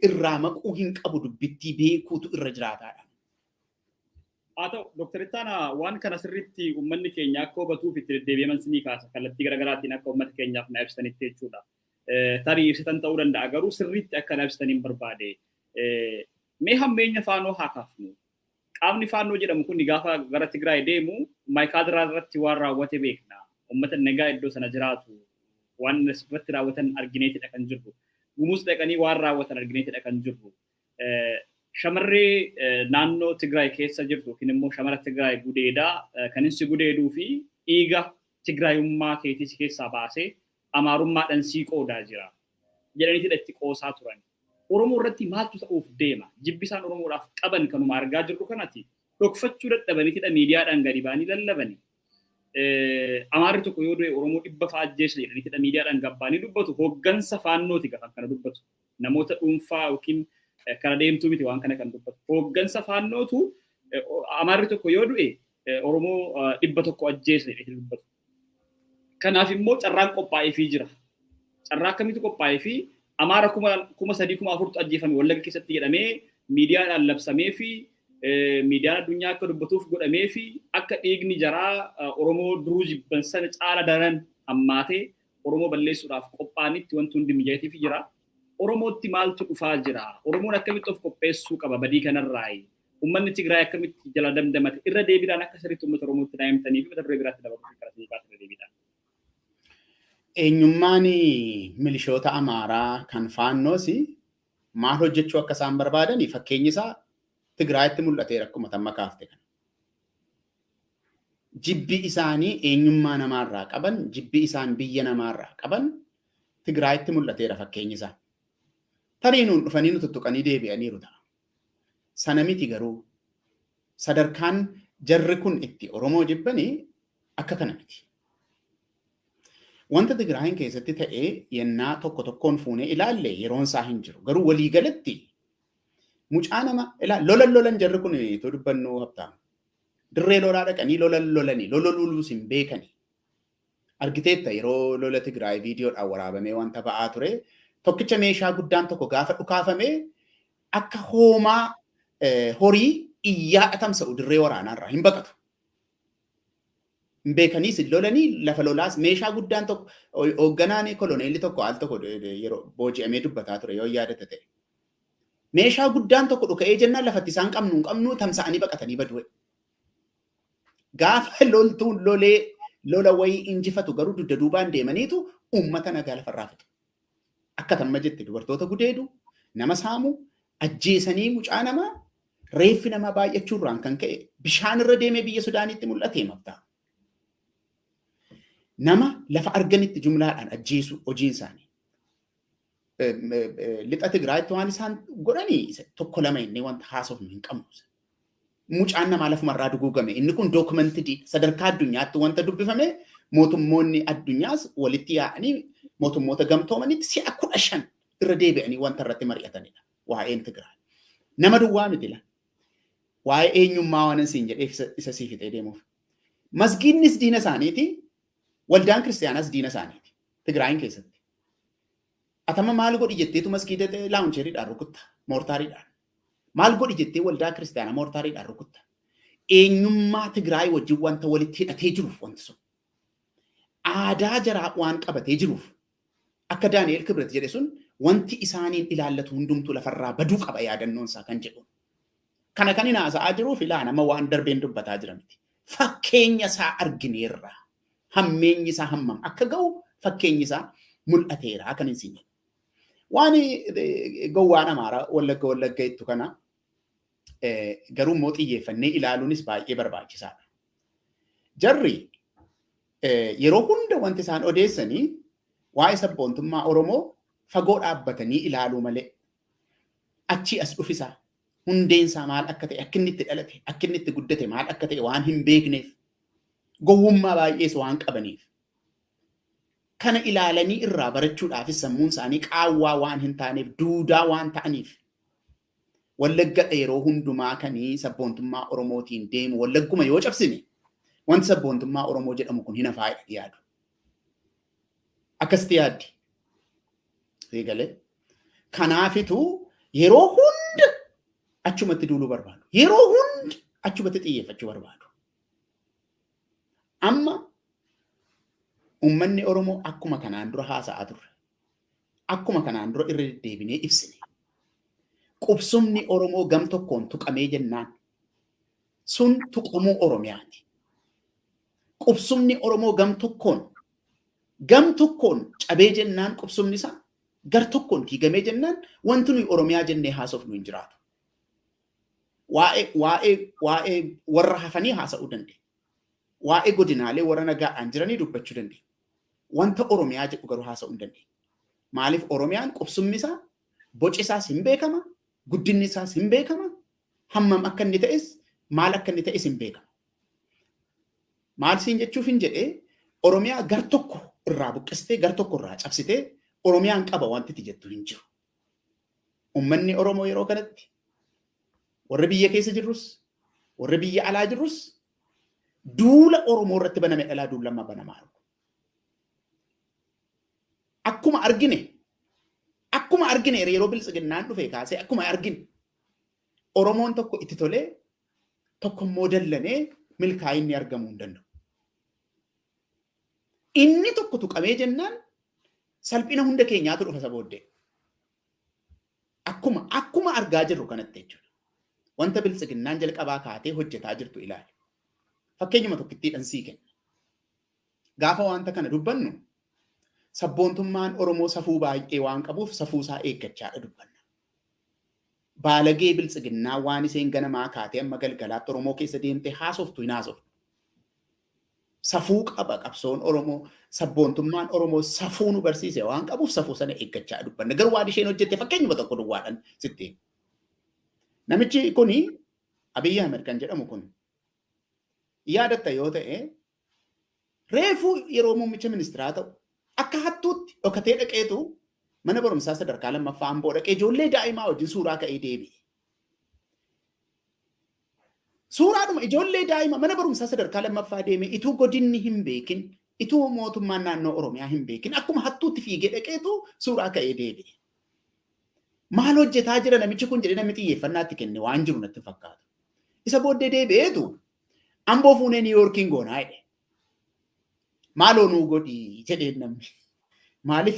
S2: irraa maquu hin qabu dubbittii beekuutu irra jiraataadha.
S1: Haa ta'u Dr. Ittaanaa waan kana sirriitti uummanni keenya akka hubatuuf itti deddeebi'aman sinii kaasa kallattii garaagaraatiin akka uummata keenyaaf na ibsanitti jechuudha. Tarii ibsitan ta'uu danda'a garuu sirriitti akka na ibsitaniin barbaade. Mee hammeenya faanoo haa kaafnu. Qaamni faanoo jedhamu kun gaafa gara Tigraay deemu Maayikaadiraa irratti waan raawwate beekna. Uummata nagaa iddoo sana jiraatu waan irratti raawwatan argineetidha kan jirru. Gumuuz dhaqanii waan raawwatan argineetidha kan jirru. Shamarree naannoo Tigraay keessa jirtu yookiin immoo shamara Tigraay gudeedaa kan inni gudeeduu fi dhiiga Tigraayummaa keetii si keessaa baasee Amaarummaadhaan sii qoodaa jira jedhaniitidha itti qoosaa turan. Oromoo irratti maaltu ta'uuf deema? Jibbi isaan Oromoodhaaf qaban kanuma argaa jirru kanati dhokfachuu dadhabaniitidha miidiyaadhaan gadi ba'anii lallabani. Amaarri tokko yoo du'e Oromoo 100 fa'a ajjeesa jedhaniitidha miidiyaadhaan gabbaanii dubbatu. Hooggansa faannooti gafan kana dubbatu. Namoota dhuunfaa yookiin kana deemtuu miti waan kana kan dubbatu. Hooggansa faannootu Amaarri tokko yoo du'e Oromoo 100 ajjeesa jedhanii dubbatu. Kanaaf immoo carraan qophaa'eefii jira. Carraa akkamiitu qophaa'eefii Amaara 3,000 4,000 ajjeefame Wallagga keessatti jedhamee miidiyaadhaan labsamee fi miidiyaan addunyaa akka dubbatuuf godhamee fi akka dhiigni jaraa Oromoo duruu jibban sana caala daran hammaatee Oromoo balleessuudhaaf qophaa'anitti wanti hundi mijateefii jira. Oromootti maaltu dhufaa jira? Oromoon akkamitti of qopheessuu qaba badii kanarraayi? Uummanni Tigraay akkamitti jala damdamate? Irra deebiidhaan akka sirriitti uummata Oromootti naa himtanii fi mata duree biraatti dabaluuf karaa sinii kaasa irra deebiidhaan.
S2: Eenyummaan milishoota Amaaraa kan faannoos maal hojjechuu akka isaan barbaadan fakkeenyi isaa Tigraayitti mul'ateera akkuma tamma kaafte kana. Jibbi isaanii eenyummaa namaarraa qaban, jibbi isaan biyya namaarraa qaban Tigraayitti mul'ateera fakkeenyi isaa. Tarii nuun dhufanii nu tuttuqanii deebi'aniiru ta'a. Sana miti garuu sadarkaan jarri kun itti Oromoo jibbanii akka kana miti. Wanta Tigraayin keessatti ta'ee yennaa tokko tokkoon fuunee ilaalle yeroon isaa hin jiru. Garuu waliigalatti mucaa nama lolan lolan jarri kun itoo dubbannu haftaa. Dirree lolaa dhaqanii lolan lolanii lola loluus hin beekani. Argiteetta yeroo lola Tigraay viidiyoodhaan waraabamee wanta ba'aa ture. Tokkicha meeshaa guddaan tokko gaafa dhukaafamee akka hoomaa horii iyyaa tamsa'u dirree waraanaarraa hin baqatu. Beekaniis lolanii lafa lolaas meeshaa guddaan tokko hoogganaan koloneelli tokko al tokko yeroo booji'amee dubbataa ture yoo yaadate ta'e. Meeshaa guddaan tokko dhuka'ee jennaan lafatti isaan qabnu hin qabnu tamsa'anii baqatanii badu'e. Gaafa loltuun lolee lola wayii injifatu garuu dugda duubaan deemaniitu uummata nagaa lafarraa fixu. Akka tamma jette dubartoota gudeedu, nama saamu, ajjeesanii mucaa namaa reeffi namaa baay'achuurraan kan ka'e bishaan irra deemee biyya Sudaanitti mul'ate maftaa. Nama lafa arganitti jumlaadhaan ajjeesu hojiin isaanii. Lixa Tigraayitti waan isaan godhanii tokko lama inni wanta haasofnu hin qabnu. Mucaan namaa lafumarraa duguugame. Inni kun dookumentidii sadarkaa addunyaatti wanta dubbifame mootummoonni addunyaas walitti yaa'anii mootummoota gamtoomanitti si'a 15 irra deebi'anii wanta irratti mari'atanidha. Waa'een Tigraay. Nama duwwaa miti la. Waa'ee eenyummaa waan siin jedheef isa sii fixee deemuuf. Masgiidnis diina isaaniiti. Waldaan kiristaanaas diina isaaniiti. Tigraayin keessatti. Atama maal godhi jetteetu masgiida laawuncheeriidhaan rukutta. Moortaariidhaan. Maal godhi jettee waldaa kiristaanaa moortaariidhaan rukutta. Eenyummaa Tigraay wajjin wanta walitti hidhatee jiruuf wanti sun. Aadaa jaraa waan qabatee jiruuf akka Daani'el Kibret jedhe sun wanti isaaniin ilaallatu hundumtuu lafarraa baduu qaba yaadannoon isaa kan jedhu. Kana kan inni haasa'aa jiruuf ilaa nama waan darbeen dubbataa jira miti. Fakkeenya isaa argineerra. Hammeenyi isaa hammam akka ga'u fakkeenyi isaa mul'ateera kan hin siinye. Waan gowwaan Amaaraa Wallagga Wallagga jettu kana garuu immoo xiyyeeffannee ilaaluunis baay'ee barbaachisaadha. Jarri yeroo hunda wanti isaan odeessanii waa'ee sabboontummaa Oromoo fagoo dhaabbatanii ilaaluu malee achi as dhufisaa hundeensaa maal akka ta'e akka inni itti dhalate akka inni itti guddate maal akka ta'e waan hin beekneef gowwummaa baay'ees waan qabaniif kana ilaalanii irraa barachuudhaafis sammuun isaanii qaawwaa waan hin taaneef duudaa waan ta'aniif Wallagga yeroo hundumaa kanii sabboontummaa Oromootiin deemu Wallagguma yoo cabsine wanti sabboontummaa Oromoo jedhamu kun hin hafaa yaadu. Akkasitti yaaddi. Eegalee. Kanaafituu yeroo hunda achumatti duuluu barbaadu. Yeroo hunda achumatti xiyyeeffachuu barbaadu. Amma uummanni Oromoo akkuma kanaan dura haasa'aa turre. Akkuma kanaan dura irra deddeebinee ibsine. Qubsumni Oromoo gam tokkoon tuqamee jennaan sun tuqamuu Oromiyaati. Qubsumni Oromoo gam tokkoon cabee jennaan qubsumni isaa gar tokkoon diigamee jennaan wanti nuyi Oromiyaa jennee haasofnu hin jiraatu. Waa'ee warra hafanii haasa'uu dandeenya. Waa'ee godinaalee warra nagaadhaan jiranii dubbachuu dandeenya. Wanta Oromiyaa jedhu garuu haasa'uu hin dandeenya. Maaliif Oromiyaan qubsumni isaa boci isaas hin beekama, guddinni isaas hin beekama, hammam akka inni ta'es maal akka inni ta'es hin beekama. Maal siin jechuuf hin jedhee Oromiyaa gar tokko irraa buqqistee gar tokko irraa cabsitee Oromiyaan qaba wanti itti jettu hin jiru. Uummanni Oromoo yeroo kanatti warri biyya keessa jirrus warri biyya alaa jirrus duula Oromoo irratti baname dhalaa duullammaa banamaa jiru. Akkuma argine yeroo biltsiginnaan dhufe kaasee akkuma argine Oromoon tokko itti tolee tokko immoo dallanee milkaa'inni argamuu hin danda'u. Inni tokko tuqamee jennaan salphina hunda keenyaatu dhufa isa booddee. Akkuma argaa jirru kanatti jechuudha. Wanta biltsiginnaan jalqabaa kaatee hojjetaa jirtu ilaali. Fakkeenyuma tokkittiidhaan sii kenna. Gaafa wanta kana dubbannu sabboontummaan Oromoo safuu baay'ee waan qabuuf safuu isaa eeggachaadha dubbanna. Baalagee biltsiginnaa waan isheen ganamaa kaatee amma galgalaatti Oromoo keessa deemtee haasoftu hin haasoftu. Safuu qaba qabsoon Oromoo, sabboontummaan Oromoo safuu nu barsiise waan qabuuf safuu sana eeggachaa dubbanna. Garuu waan isheen hojjette fakkeenyuma tokko duwwaadhaan sitti. Namichi kuni Abiyyi Ahmed kan jedhamu kun yaadatta yoo ta'e reefuu yeroo muummicha ministeeraa ta'u akka hattuutti dhokatee dhaqeetu mana barumsaa sadarkaa lammaffaa Amboo dhaqee ijoollee daa'imaa wajjin suuraa ka'ee deebi'e. Suuraadhuma ijoollee daa'ima mana barumsaa sadarkaa lammaffaa deeme ituu godinni hin beekin, ituu mootummaan naannoo Oromiyaa hin beekin akkuma hattuutti fiigee dhaqeetu suuraa ka'ee deebi'e. Maal hojjetaa jira namichi kun jedhee namni xiyyeeffannaatti kenne waan jiru natti fakkaatu. Isa booddee deebi'eetu Amboo fuunee Niiwuyoorkiin goonaa jedhe. Maaloo nuu godhi jedheen namni. Maaliif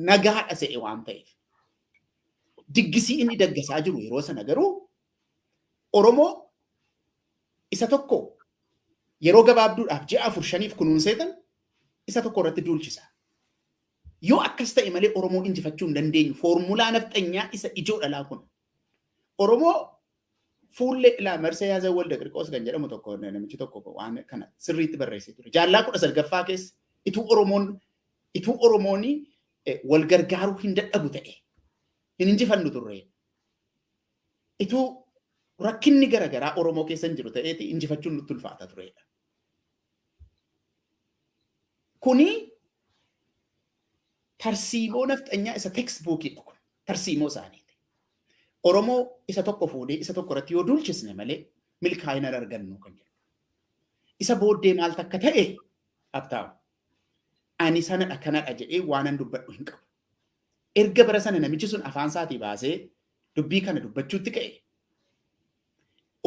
S2: nagaadha se'e waan ta'eef. Diggisii inni daggasaa jiru yeroo sana garuu Oromoo isa tokko yeroo gabaabduudhaaf ji'a 4-5 kunuunseetan isa tokko irratti duulchisa. Yoo akkas ta'e malee Oromoo injifachuu hin dandeenyu. Foormulaa nafxanyaa isa ijoo dhalaa kun. Oromoo fuullee ilaa Marsee Yaazaa Walda Qirqoos kan jedhamu tokko namichi tokko waan kana sirriitti barreessee ture. Jaallaa 19ffaa keessa ituu Oromoon wal gargaaruu hin dadhabu ta'e hin injifannu turre. Ituu rakkinni garaagaraa Oromoo keessa hin jiru ta'eeti injifachuun nutti ulfaata turedha. Kuni tarsiimoo nafxanyaa isa teksbuukiidha kun tarsiimoo isaaniiti. Oromoo isa tokko fuudhee isa tokko irratti yoo duulchisne malee milkaa'ina argannu kan jedhu. Isa booddee maal takka ta'e abtaa'u. Ani sanadha kanadha jedhee waanan dubbadhu hin qabu. Erga bara sana namichi sun afaan isaatii baasee Dubbii kana dubbachuutti ka'e.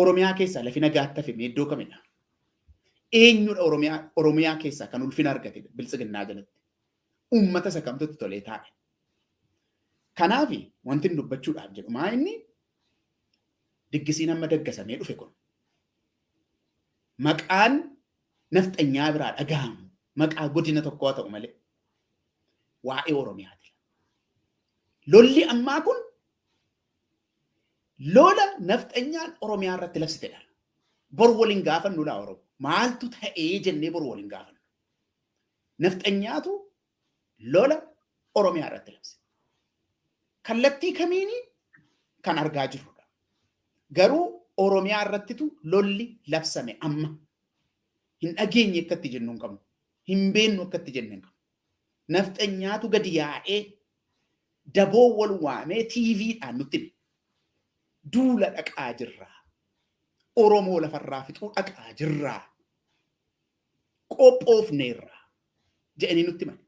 S2: Oromiyaa keessaa lafi nagaatti hafe iddoo kamidha? Eenyudha Oromiyaa keessaa kan ulfina argate biltsiginnaa jalatti? Uummata isa kamtutti tolee taa'e. Kanaaf wanti inni dubbachuudhaaf jedhu maa inni diggisiin amma daggasamee dhufe kun maqaan nafxanyaa biraa dhagahamu maqaa godina tokkoo haa ta'u malee waa'ee Oromiyaati. Lolli ammaa kun lola nafxanyaan Oromiyaa irratti labsitedha. Bor waliin gaafannu laa Oromoo. Maaltu ta'ee jennee bor waliin gaafannu. Nafxanyaatu lola Oromiyaa irratti labse. Kallattii kamiini kan argaa jirrudha. Garuu Oromiyaa irrattitu lolli labsame amma. Hin dhageenye akkatti jennu hin qabnu. Hin beennu akkatti jennu hin qabnu. Nafxanyaatu gadi yaa'ee daboo wal waamee TVdhaan nutti hime. Duula dhaqaa jirraa. Oromoo lafarraa fixuu dhaqaa jirraa. Qophoofneerraa jedhanii nutti himan.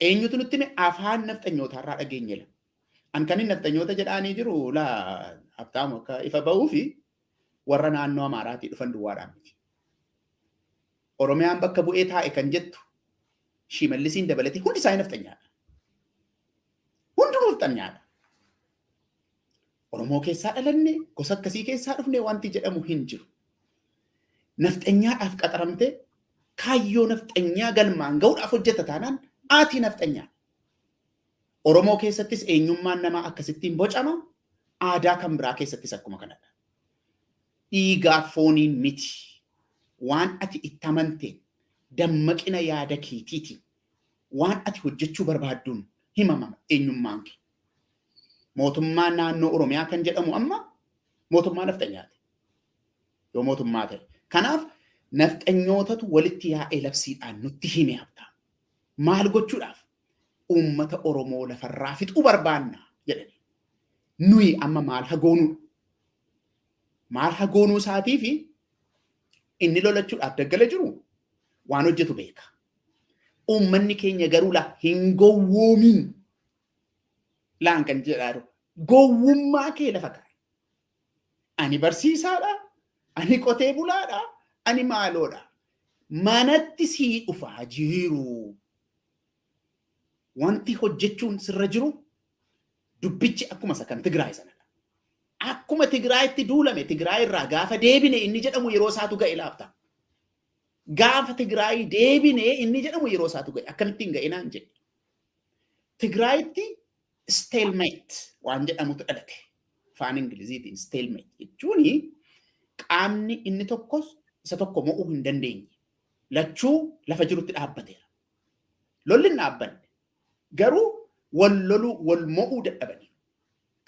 S2: Eenyutu nutti hime? Afaan nafxanyootaarraa dhageenye la. An kan nafxanyoota jedhaanii jiru laa Habtaamu akka ifa ba'uu fi warra naannoo Amaaraatii dhufan duwwaadhaan miti. Oromiyaan bakka bu'ee taa'e kan jettu Shimallisiin dabalatee hundi isaanii nafxanyaadha. Hundinuu nafxanyaadha. Oromoo keessaa dhalanne gosa akkasii keessaa dhufne wanti jedhamu hin jiru. Nafxanyaadhaaf qaxaramtee kaayyoo nafxanyaa galmaan ga'uudhaaf hojjeta taanaan aatii nafxanyaa. Oromoo keessattis eenyummaan namaa akkasittiin bocama, aadaa kan biraa keessattis akkuma kanadha. Dhiigaaf fooniin miti. Waan ati itti amanteen dammaqina yaada keetiitiin waan ati hojjechuu barbaadduun himama eenyummaan kee. Mootummaan naannoo Oromiyaa kan jedhamu amma mootummaa nafxanyaati. Yoo mootummaa ta'e. Kanaaf nafxanyootatu walitti yaa'ee labsiidhaan nutti hime Habtaamu. Maal gochuudhaaf? Uummata Oromoo lafarraa fixuu barbaanna jedhani. Nuyi amma maal hagoonuudha? Maal hagoonuu isaatii fi inni lolachuudhaaf daggala jiru waan hojjetu beeka. Uummanni keenya garuu laa hin gowwoomin. Laan kan jedhaa jiru. Gowwummaa kee lafa kaa'e. Ani barsiisaadha. Ani qotee bulaadha. Ani maaloodha. Manatti sii dhufaa jiru. Wanti hojjechuun sirra jiru dubbichi akkuma isa kan Tigraay sanadha. Akkuma Tigraayitti duulame Tigraay irraa gaafa deebine inni jedhamu yeroo isaatu ga'e laafta. Gaafa Tigraay deebine inni jedhamu yeroo isaatu ga'e akkamittiin ga'e naan jedhe. Tigraayitti stalemate waan jedhamutu dhalate. Afaan Ingiliziitiin stalemate jechuun qaamni inni tokkos isa tokko mo'uu hin dandeenye. Lachuu lafa jirutti dhaabbateera. Lolli hin dhaabbanne. Garuu wal loluu wal mo'uu dadhabanii.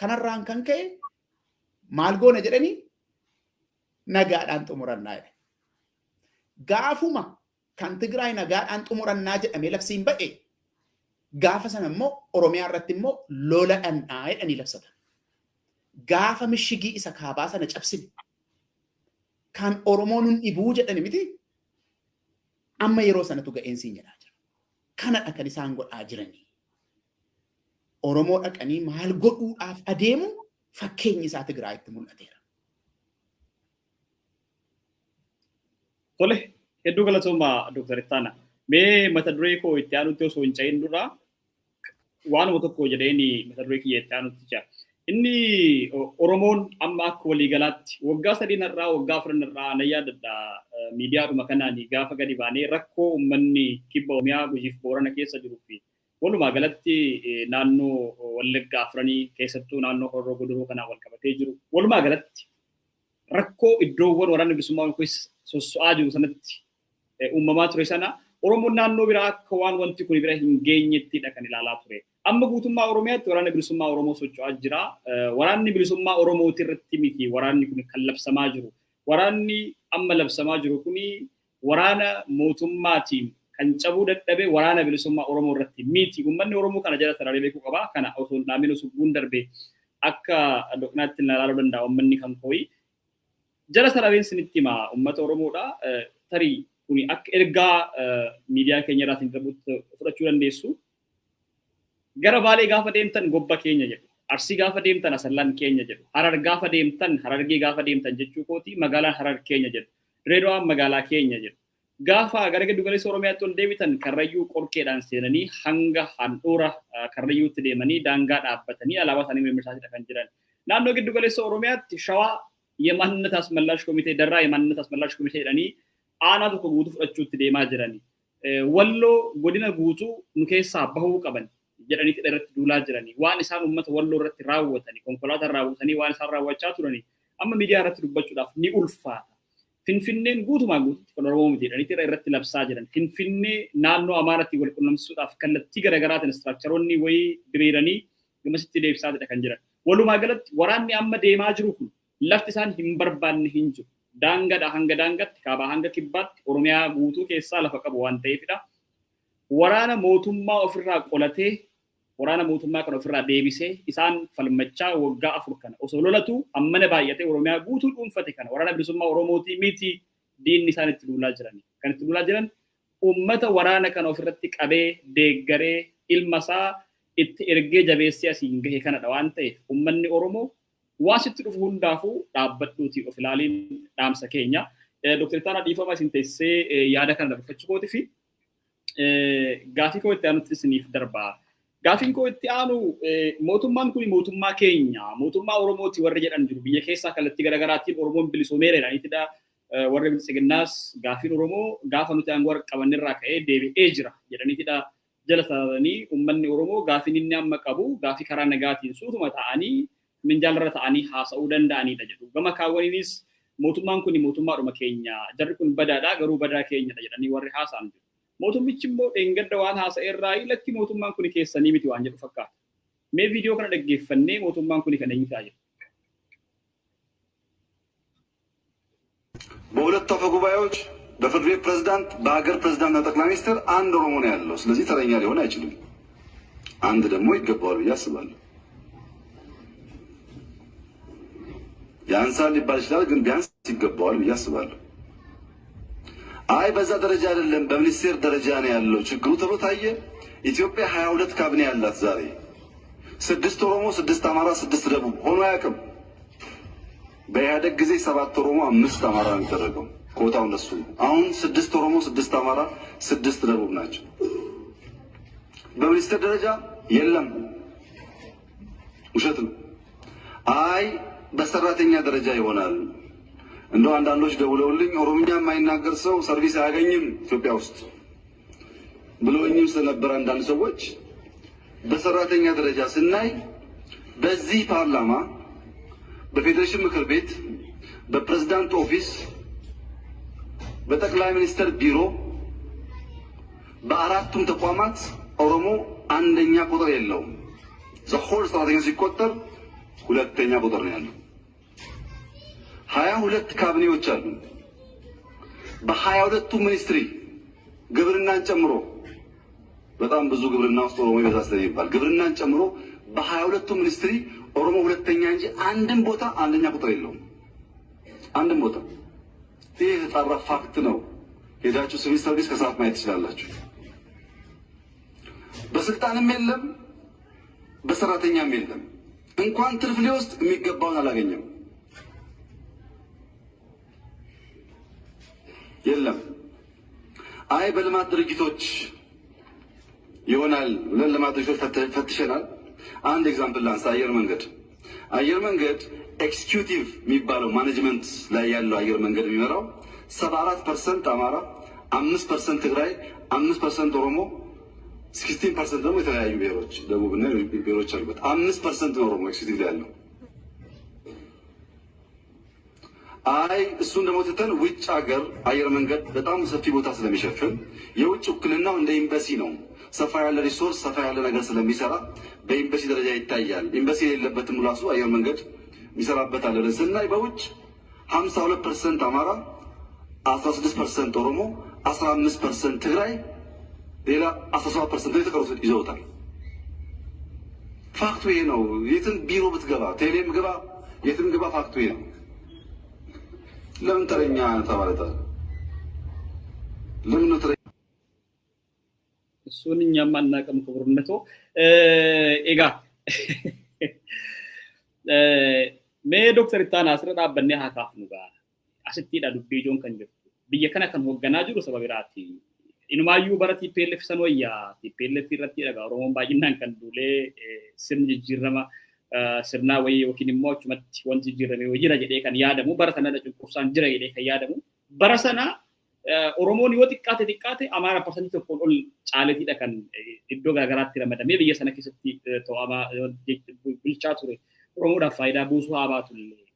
S2: Kanarraan kan ka'e maal goona jedhanii nagaadhaan xumurannaa jedhe. Gaafuma kan Tigraay nagaadhaan xumurannaa jedhamee labsiin ba'e gaafa sana immoo Oromiyaa irratti immoo lola dhandhaa jedhanii labsatan. Gaafa mishigii isa kaabaa sana cabsine kan Oromoon nun dhibuu jedhani miti amma yeroo sanatu ga'een siin jedhaa jira. Kanadha kan isaan godhaa jiranii. Oromoo dhaqanii maal godhuudhaaf adeemu fakkeenyi isaa Tigraayitti mul'ateera.
S1: Tole, hedduu galatoomaa Dooktar Ittaana. Mee mata duree koo itti aanutti osoo hin ce'in dura waanuma tokko jedheeni mata duree kiyya itti aanutti jira. Inni Oromoon amma akka waliigalaatti waggaa 3 irraa waggaa 4 irraa na yaadadha miidiyaadhuma kanaan gaafa gadi baanee rakkoo uummanni kibba Oromiyaa Gujiif Boorana keessa jiruu fi walumaa galatti naannoo Wallaggaa afranii keessattuu naannoo Horroo Guduruu kanaan wal qabatee jiru walumaa galatti rakkoo iddoowwan waraanni bilisummaa keessa sosso'aa jiru sanatti uumamaa ture sana Oromoon naannoo biraa akka waan wanti kun bira hin geenyettidha kan ilaalaa ture. Amma guutummaa Oromiyaatti waraanni bilisummaa Oromoo socho'aa jira. Waraanni bilisummaa Oromooti irratti miti waraanni kun kan labsamaa jiru. Waraanni amma labsamaa jiru kun waraana mootummaatiin kan cabuu dadhabe waraana bilisummaa Oromoo irratti miti. Uummanni Oromoo kana jala sararee beekuu qaba. Kana osoo hin dhaamin osoo bu'uun darbe akka doqnaatti ilaaluu danda'a uummanni kan kooyi. Jala sarareen sinitti hima uummata Oromoodha. Tarii kuni akka ergaa miidiyaa keenya irraatiin darbutti fudhachuu dandeessu. Gara Baalee gaafa deemtan gobba keenya jedhu. Arsii gaafa deemtan Asallaan keenya jedhu. Harar gaafa deemtan Harargee gaafa deemtan jechuu kooti magaalaan Harar keenya jedhu. Dirreedawaan magaalaa keenya jedhu. Gaafa gara giddu galeessa Oromiyaatti ol deebitan Karrayyuu Qorkeedhaan seenanii hanga handhuura Karrayyuutti deemanii daangaa dhaabbatanii alaabaa isaanii mirmirsaatidha kan jiran. Naannoo giddu galeessa Oromiyaatti Shawaa የማንነት አስመላሽ ኮሚቴ ደራ የማንነት አስመላሽ ኮሚቴ jedhanii aanaa tokko guutuu fudhachuutti deemaa jirani. Walloo godina guutuu nu keessaa bahuu qaban jedhanii irratti duulaa jirani. Waan isaan uummata Walloo irratti raawwatani, konkolaataa raawwatanii waan isaan raawwachaa turani amma miidiyaa irratti dubbachuudhaaf ni ulfaata. Finfinneen guutumaa guutuutti kan Oromoo miti jedhanii irratti labsaa jiran. Finfinnee naannoo Amaaraatti wal qunnamsiisuudhaaf kallattii garaagaraatiin istiraakcharoonni wayii diriiranii gamasitti deebisaatidha kan jiran. Walumaa galatti waraanni amma deemaa jiru kun lafti isaan hin barbaanne hin jiru. Daangaadhaa hanga daangaatti, kaabaa hanga kibbaatti Oromiyaa guutuu keessaa lafa qabu waan ta'eefidha. Waraana mootummaa ofirraa qolatee, waraana mootummaa kana ofirraa deebisee isaan falmachaa waggaa 4 kana osoo lolatu hammana baay'atee Oromiyaa guutuu dhuunfate kana waraana bilisummaa Oromootii miti diinni isaan itti duulaa jiran. Kan itti duulaa jiran uummata waraana kana ofirratti qabee deeggaree ilma isaa itti ergee jabeessee asiin gahe kanadha waan ta'eef uummanni Oromoo waan sitti dhufu hundaafuu dhaabbadhuuti of ilaaliin dhaamsa keenya. Dooktar Ittaanaa dhiifama isin teessee yaada kana dabarfachuu kootii fi gaafii koo itti aanutti isiniif darbaa. Gaafiin koo itti aanu mootummaan kun mootummaa keenya, mootummaa Oromooti warri jedhan jiru biyya keessaa kallattii garaagaraatiin Oromoon bilisoomeera jedhaniitidha. Warri bilisiginnaas gaafiin Oromoo gaafa nuti aangoo qabannirraa ka'ee deebi'ee jira jedhaniitidha. Jala sararanii uummanni Oromoo gaafiin inni amma qabu gaafii karaa nagaatiin suutuma ta'anii minjaalarra ta'anii haasa'uu danda'anidha jedhu. Gama kaawwaniinis mootummaan kun mootummaadhuma keenya, jarri kun badaadha garuu badaa keenyadha jedhanii warri haasa'an jiru. Mootummichi immoo dheengadda waan haasa'e irraa lakki mootummaan kun keessanii miti waan jedhu fakkaata. Mee viidiyoo kana dhaggeeffannee mootummaan kun kan eenyu ta'a jedhu.
S4: በሁለቱ አፈ ጉባኤዎች በፍርድ ቤት ፕሬዝዳንት፣ በሀገር ፕሬዝዳንትና ጠቅላይ ሚኒስትር አንድ ኦሮሞ ነው ያለው። ስለዚህ ተረኛ ሊሆን አይችልም። አንድ ደግሞ ይገባዋል ብዬ አስባለሁ። ያንሳል ሊባል ይችላል፣ ግን ቢያንስ ይገባዋል ብዬ አስባለሁ። አይ በዛ ደረጃ አይደለም በሚኒስቴር ደረጃ ነው ያለው ችግሩ ተብሎ ታየ። ኢትዮጵያ 22 ካቢኔ ያላት ዛሬ 6 ኦሮሞ፣ 6 አማራ፣ 6 ደቡብ ሆኖ አያውቅም። በኢህአዴግ ጊዜ 7 ኦሮሞ፣ 5 አማራ ነው የሚደረገው። ኮታው እንደሱ ነው። አሁን 6 ኦሮሞ፣ 6 አማራ፣ 6 ደቡብ ናቸው። በሚኒስቴር ደረጃ የለም፣ ውሸት ነው። አይ በሰራተኛ ደረጃ ይሆናል። እንደው አንዳንዶች ደውለውልኝ ኦሮምኛ የማይናገር ሰው ሰርቪስ አያገኝም ኢትዮጵያ ውስጥ ብለውኝም ስለነበር አንዳንድ ሰዎች በሰራተኛ ደረጃ ስናይ በዚህ ፓርላማ፣ በፌዴሬሽን ምክር ቤት፣ በፕሬዝዳንት ኦፊስ፣ በጠቅላይ ሚኒስትር ቢሮ፣ በአራቱም ተቋማት ኦሮሞ አንደኛ ቁጥር የለውም። ዘሆል ሰራተኛ ሲቆጠር ሁለተኛ ቁጥር ነው ያለው። 22 ካቢኔዎች አሉ። በ22ቱ ሚኒስትሪ ግብርናን ጨምሮ በጣም ብዙ ግብርና ውስጥ ኦሮሞ ይበዛል ስለሚባል ግብርናን ጨምሮ በ22ቱ ሚኒስትሪ ኦሮሞ ሁለተኛ እንጂ አንድም ቦታ አንደኛ ቁጥር የለውም። አንድም ቦታ። ይህ የተጣራ ፋክት ነው። ሄዳችሁ ሲቪል ሰርቪስ ከሰዓት ማየት ትችላላችሁ። በስልጣንም የለም በሰራተኛም የለም። እንኳን ትርፍ ሊወስድ የሚገባውን አላገኘም። የለም። አይ በልማት ድርጅቶች ይሆናል ብለን ልማት ድርጅቶች ፈትሸናል። አንድ ኤግዛምፕል ላንሳ። አየር መንገድ አየር መንገድ ኤክስኪዩቲቭ የሚባለው ማኔጅመንት ላይ ያለው አየር መንገድ የሚመራው 74% አማራ፣ 5% ትግራይ፣ 5% ኦሮሞ፣ 16% ደግሞ የተለያዩ ብሔሮች ደቡብና ብሔሮች አሉበት። 5% ነው ኦሮሞ ኤክስኪዩቲቭ ላይ ያለው። አይ እሱን ደግሞ ትተን ውጭ ሀገር አየር መንገድ በጣም ሰፊ ቦታ ስለሚሸፍን የውጭ ውክልናው እንደ ኤምባሲ ነው። ሰፋ ያለ ሪሶርስ ሰፋ ያለ ነገር ስለሚሰራ በኤምባሲ ደረጃ ይታያል። ኤምባሲ የሌለበትም ራሱ አየር መንገድ የሚሰራበት አለ ብለን ስናይ በውጭ 52% አማራ፣ 16% ኦሮሞ፣ 15% ትግራይ፣ ሌላ 17% የተቀሩት ይዘውታል። ፋክቱ ይሄ ነው። የትም ቢሮ ብትገባ፣ ቴሌም ግባ፣ የትም ግባ ፋክቱ ይሄ ነው። ለምን ተረኛ ተባለ? ለምን ነው ተረኛ?
S1: እሱን እኛም አናውቅም። ክቡርነቶ egaa Mee Dooktar Ittaanaa asirra dhaabbannee haa kaafnu gaa. Asittiidha dubbii ijoon kan jirtu. Biyya kana kan hoogganaa jiru saba biraati. Inumaayyuu bara TPLF san wayyaa TPLF irratti dhagaa Oromoon baay'inaan kan duulee sirni jijjiirama sirnaa wayii yookiin immoo achumatti wanti jijjiirame jira jedhee kan yaadamu bara sana cunqursaan jira jedhee kan yaadamu bara sana Oromoon yoo xiqqaate xiqqaate Amaara 1% ol caaletiidha kan iddoo garaagaraatti ramadamee biyya sana keessatti to'amaa bulchaa ture. Oromoodhaaf faayidaa buusuu haa baatullee.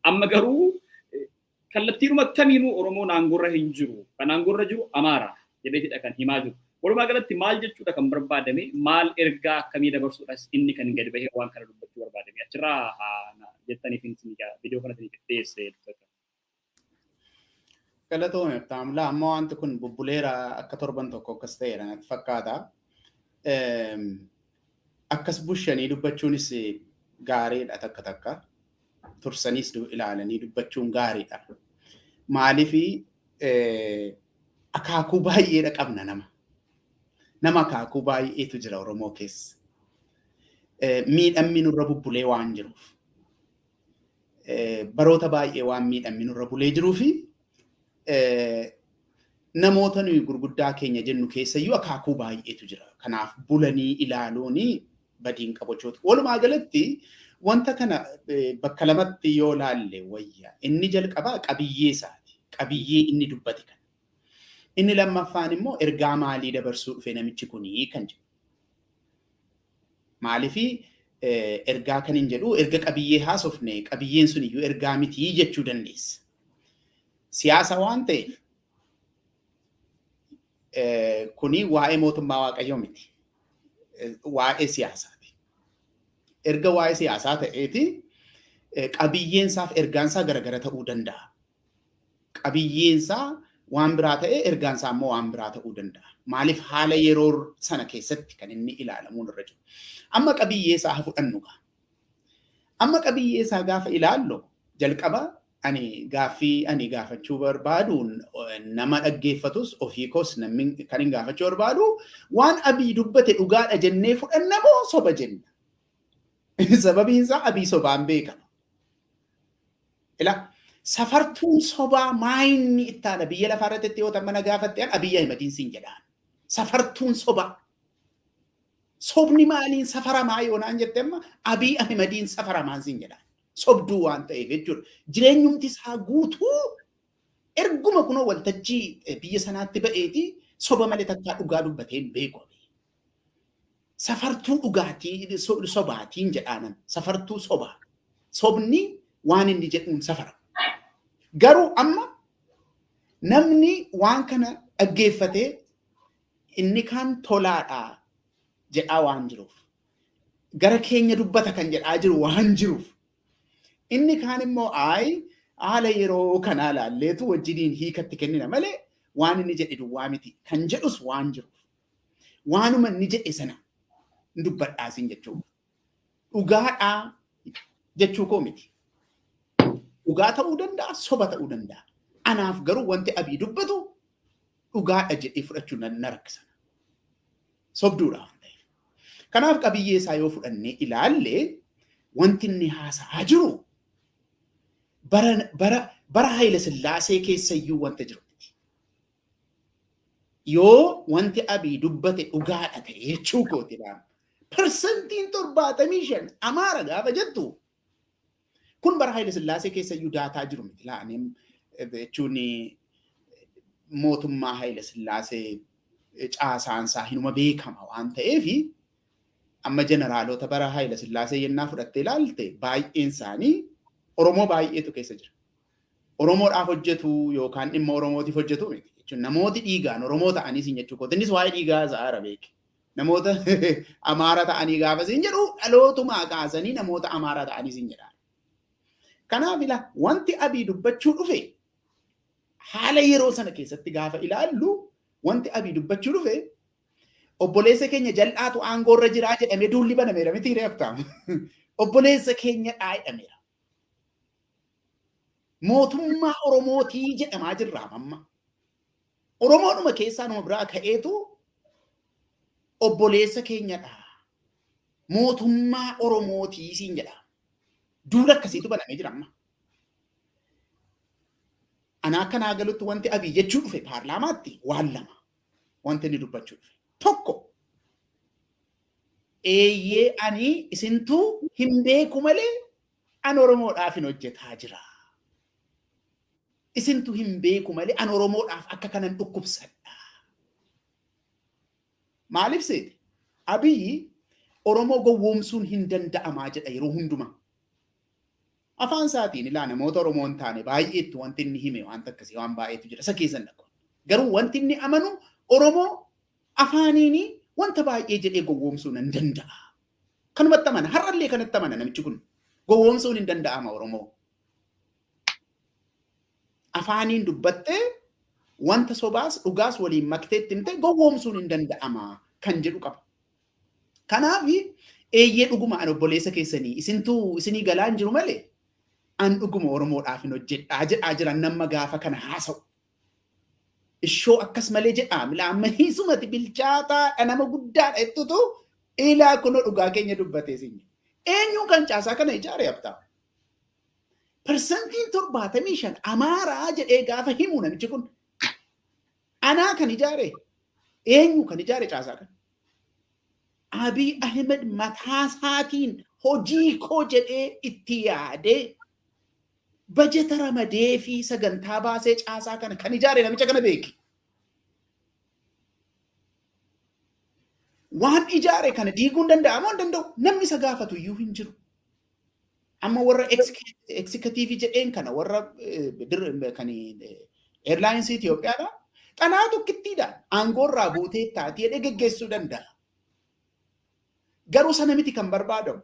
S1: Amma garuu kallattiinuma kamiinuu Oromoon aangoorra hin jiru. Kan aangoorra jiru Amaara jedheetidha kan himaa jiru. Walumaa galatti maal jechuudha kan barbaadame maal ergaa akkamii dabarsuudhas inni kan gadi bahee waan kana dubbachuu barbaadame achirraa jettaniif viidiyoo kana isin dhiyeesse.
S2: Galatoome Taamlaa amma wanti kun bubbuleera akka torban tokko akkas ta'eera natti fakkaata. Akkas bushanii dubbachuunis gaariidha takka takka. Tursaniis ilaalanii dubbachuun gaariidha. Maaliif akaakuu baay'eedha qabna nama. Nama akaakuu baay'eetu jira Oromoo keessa. Miidhamni nurra bubbulee waan jiruuf. Baroota baay'ee waan miidhamni nurra bulee jiruufi namoota nuyi gurguddaa keenya jennu keessayyuu akaakuu baay'eetu jira. Kanaaf bulanii ilaaluun badiin qabachoota. Walumaa galatti wanta kana bakka lamatti yoo laalle wayya. Inni jalqabaa qabiyyee isaati. Qabiyyee inni dubbate kana. Inni lammaffaan immoo ergaa maalii dabarsuu dhufe namichi kunii kan jedhu. Maaliifi ergaa kan hin jedhu erga qabiyyee haasofne qabiyyeen sun iyyuu ergaa mitii jechuu dandeessa. Siyaasa waan ta'eef kuni waa'ee mootummaa Waaqayyoo miti. Waa'ee siyaasaati. Erga waa'ee siyaasaa ta'eeti qabiyyeen isaaf ergaan isaa garagara ta'uu danda'a. Qabiyyeen isaa waan biraa ta'e ergaan isaa immoo waan biraa ta'uu danda'a. Maaliif haala yeroo sana keessatti kan inni ilaalamuun irra jiru. Amma qabiyyee isaa haa fudhannu gaa. Amma qabiyyee isaa gaafa ilaallu jalqaba ani gaaffii ani gaafachuu barbaadu nama dhaggeeffatus ofii koos namni kan hin gaafachuu barbaadu waan Abiy dubbate dhugaadha jennee fudhanna moo soba jenna? Sababiin isaa Abiy sobaan beekama. Ila safartuun sobaa maayinni ittaana biyya lafaa irratti yoo mana gaafatte Abiy Ahimadiin siin jedhaan. Safartuun sobaa. Sobni maaliin safaramaa yoo naan jette amma Abiy Ahimadiin safaramaan siin jedhaan. Sobduu waan ta'eef jechuudha. Jireenyumti isaa guutuu erguma kunoo waltajjii biyya sanaatti ba'eeti soba malee takkaa dhugaa dubbatee hin beeku. Safartuu dhugaatii sobaatiin jedhaanan. Safartuu sobaa. Sobni waan inni jedhuun safara. Garuu amma namni waan kana dhaggeeffatee inni kaan tolaadhaa jedhaa waan jiruuf gara keenya dubbata kan jedhaa jiru waan jiruuf inni kaan immoo ayi haala yeroo kanaa laalleetu wajjiniin hiikatti kennina malee waan inni jedhe duwwaa miti kan jedhus waan jiruuf waanuma inni jedhe sana dubbadhaasiin jechuudha. Dhugaadhaa jechuu koo miti. Dhugaa ta'uu danda'a, soba ta'uu danda'a. Anaaf garuu wanti Abiy dubbatu dhugaadha jedhee fudhachuu na rakkisa. Sobduudha waan ta'eef. Kanaaf qabiyyee isaa yoo fudhannee ilaalle wanti inni haasa'aa jiru bara Haayila Sillaasee keessayyuu wanta jiru miti. Yoo wanti Abiy dubbate dhugaadha ta'e jechuu kooti laama. 75% Amaara gaafa jettu kun bara Haayila Sillaasee keessayyuu daataa jiru miti. Laanee jechuun mootummaa Haayila Sillaasee caasaan isaa hinuma beekama waan ta'eef amma jeneraalota bara Haayila Sillaasee yennaa fudhattee ilaalte baay'een isaanii Oromoo baay'eetu keessa jira. Oromoodhaaf hojjetu yookaan dhimma Oromootiif hojjetu miti. Jechuun namooti dhiigaan Oromoo ta'anii siin jechuu kooti. Innis waa'ee dhiigaa Zaara beeke. Namoota Amaara ta'anii gaafa siin jedhu dhalootumaa kaasanii namoota Amaara ta'anii siin jedhaan. Kanaaf ila wanti Abiy dubbachuu dhufe haala yeroo sana keessatti gaafa ilaallu wanti Abiy dubbachuu dhufe obboleessa keenya jal'aatu aangoorra jiraa jedhamee duulli banameera miti reeftaam. Obboleessa keenya dhaa jedhameera. Mootummaa Oromootii jedhamaa jirra amma. Oromoodhuma keessaa nama biraa ka'eetu obboleessa keenyadha. Mootummaa Oromootii siin jedha. Duula akkasiitu banamee jira amma. Ana akka naa galutti wanti Abiy jechuu dhufe paarlaamaatti waan lama wanti inni dubbachuu dhufe. Tokko eeyyee ani isintuu hin beeku malee an Oromoodhaaf hin hojjetaa jira. Isintuu hin beeku malee an Oromoodhaaf akka kanan dhukkubsadha. Maaliif seete? Abiyyi Oromoo gowwoomsuun hin danda'amaa jedha yeroo hundumaa. Afaan isaatiin ilaa namoota Oromoo hin taane baay'eetti wanti inni hime wanta akkasii waan baay'eetu jira. Isa keessan dhaqu. Garuu wanti inni amanu Oromoo afaaniin wanta baay'ee jedhee gowwoomsuun hin danda'a. Kanumatti amana. Har'allee kanatti amana namichi kun. Gowwoomsuun hin danda'ama Oromoo. Afaaniin dubbattee wanta sobaas dhugaas waliin maktee itti himtee gowwoomsuun hin danda'ama kan jedhu qaba. Kanaaf eeyyee dhuguma an obboleessa keessanii isintuu isinii galaa hin jiru malee an dhuguma Oromoodhaaf hin hojjedhaa jedhaa jiran nama gaafa kana haasa'u. Ishoo akkas malee jedhaa milaa amma hiisumati bilchaataadha nama guddaadha jettutu ilaa kunoo dhugaa keenya dubbatee siin. Eenyuun kan caasaa kana ijaare abtaa? 75% Amaaraa jedhee gaafa himu namichi kun anaa kan ijaare eenyu kan ijaare caasaa kana? Abiy Ahmed mataa isaatiin hojii koo jedhee itti yaadee bajeta ramadee fi sagantaa baasee caasaa kana kan ijaare namicha kana beeki. Waan ijaare kana diiguun danda'amoo hin danda'u? Namni isa gaafatu iyyuu hin jiru. Amma warra executive jedheen kana warra kan Airlines Itoophiyaadha. Xalaa tokkittiidha. Aangoorraa buutee taatee jedhee geggeessuu danda'a. Garuu sana miti kan barbaadamu.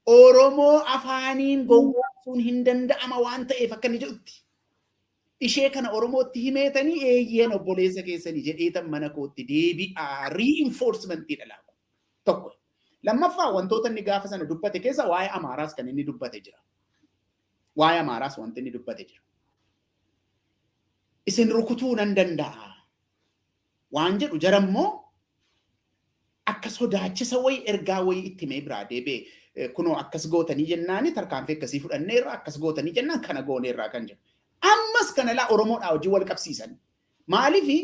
S2: Oromoo afaaniin gowwoomsuun hin danda'ama waan ta'eef akka inni jedhutti. Ishee kana Oromootti himeetanii eeyyeen obboleessa keessanii jedheetan mana kootti deebi'aa reinforcementii dhalaaku. Tokko. Lammaffaa wantoota inni gaafa sana dubbate keessa waa'ee Amaaraas kan inni dubbate jira. Waa'ee Amaaraas wanti inni dubbate jira. Isin rukutuu nan danda'a. Waan jedhu jarammoo akka sodaachisa wayii ergaa wayii itti himee biraa deebi'e kunoo akkas gootanii jennaani tarkaanfii akkasii fudhanneerra akkas gootanii jennaan kana gooneerraa kan jedhu. Ammas kana laa Oromoodhaa hojii wal qabsiisan. Maaliifi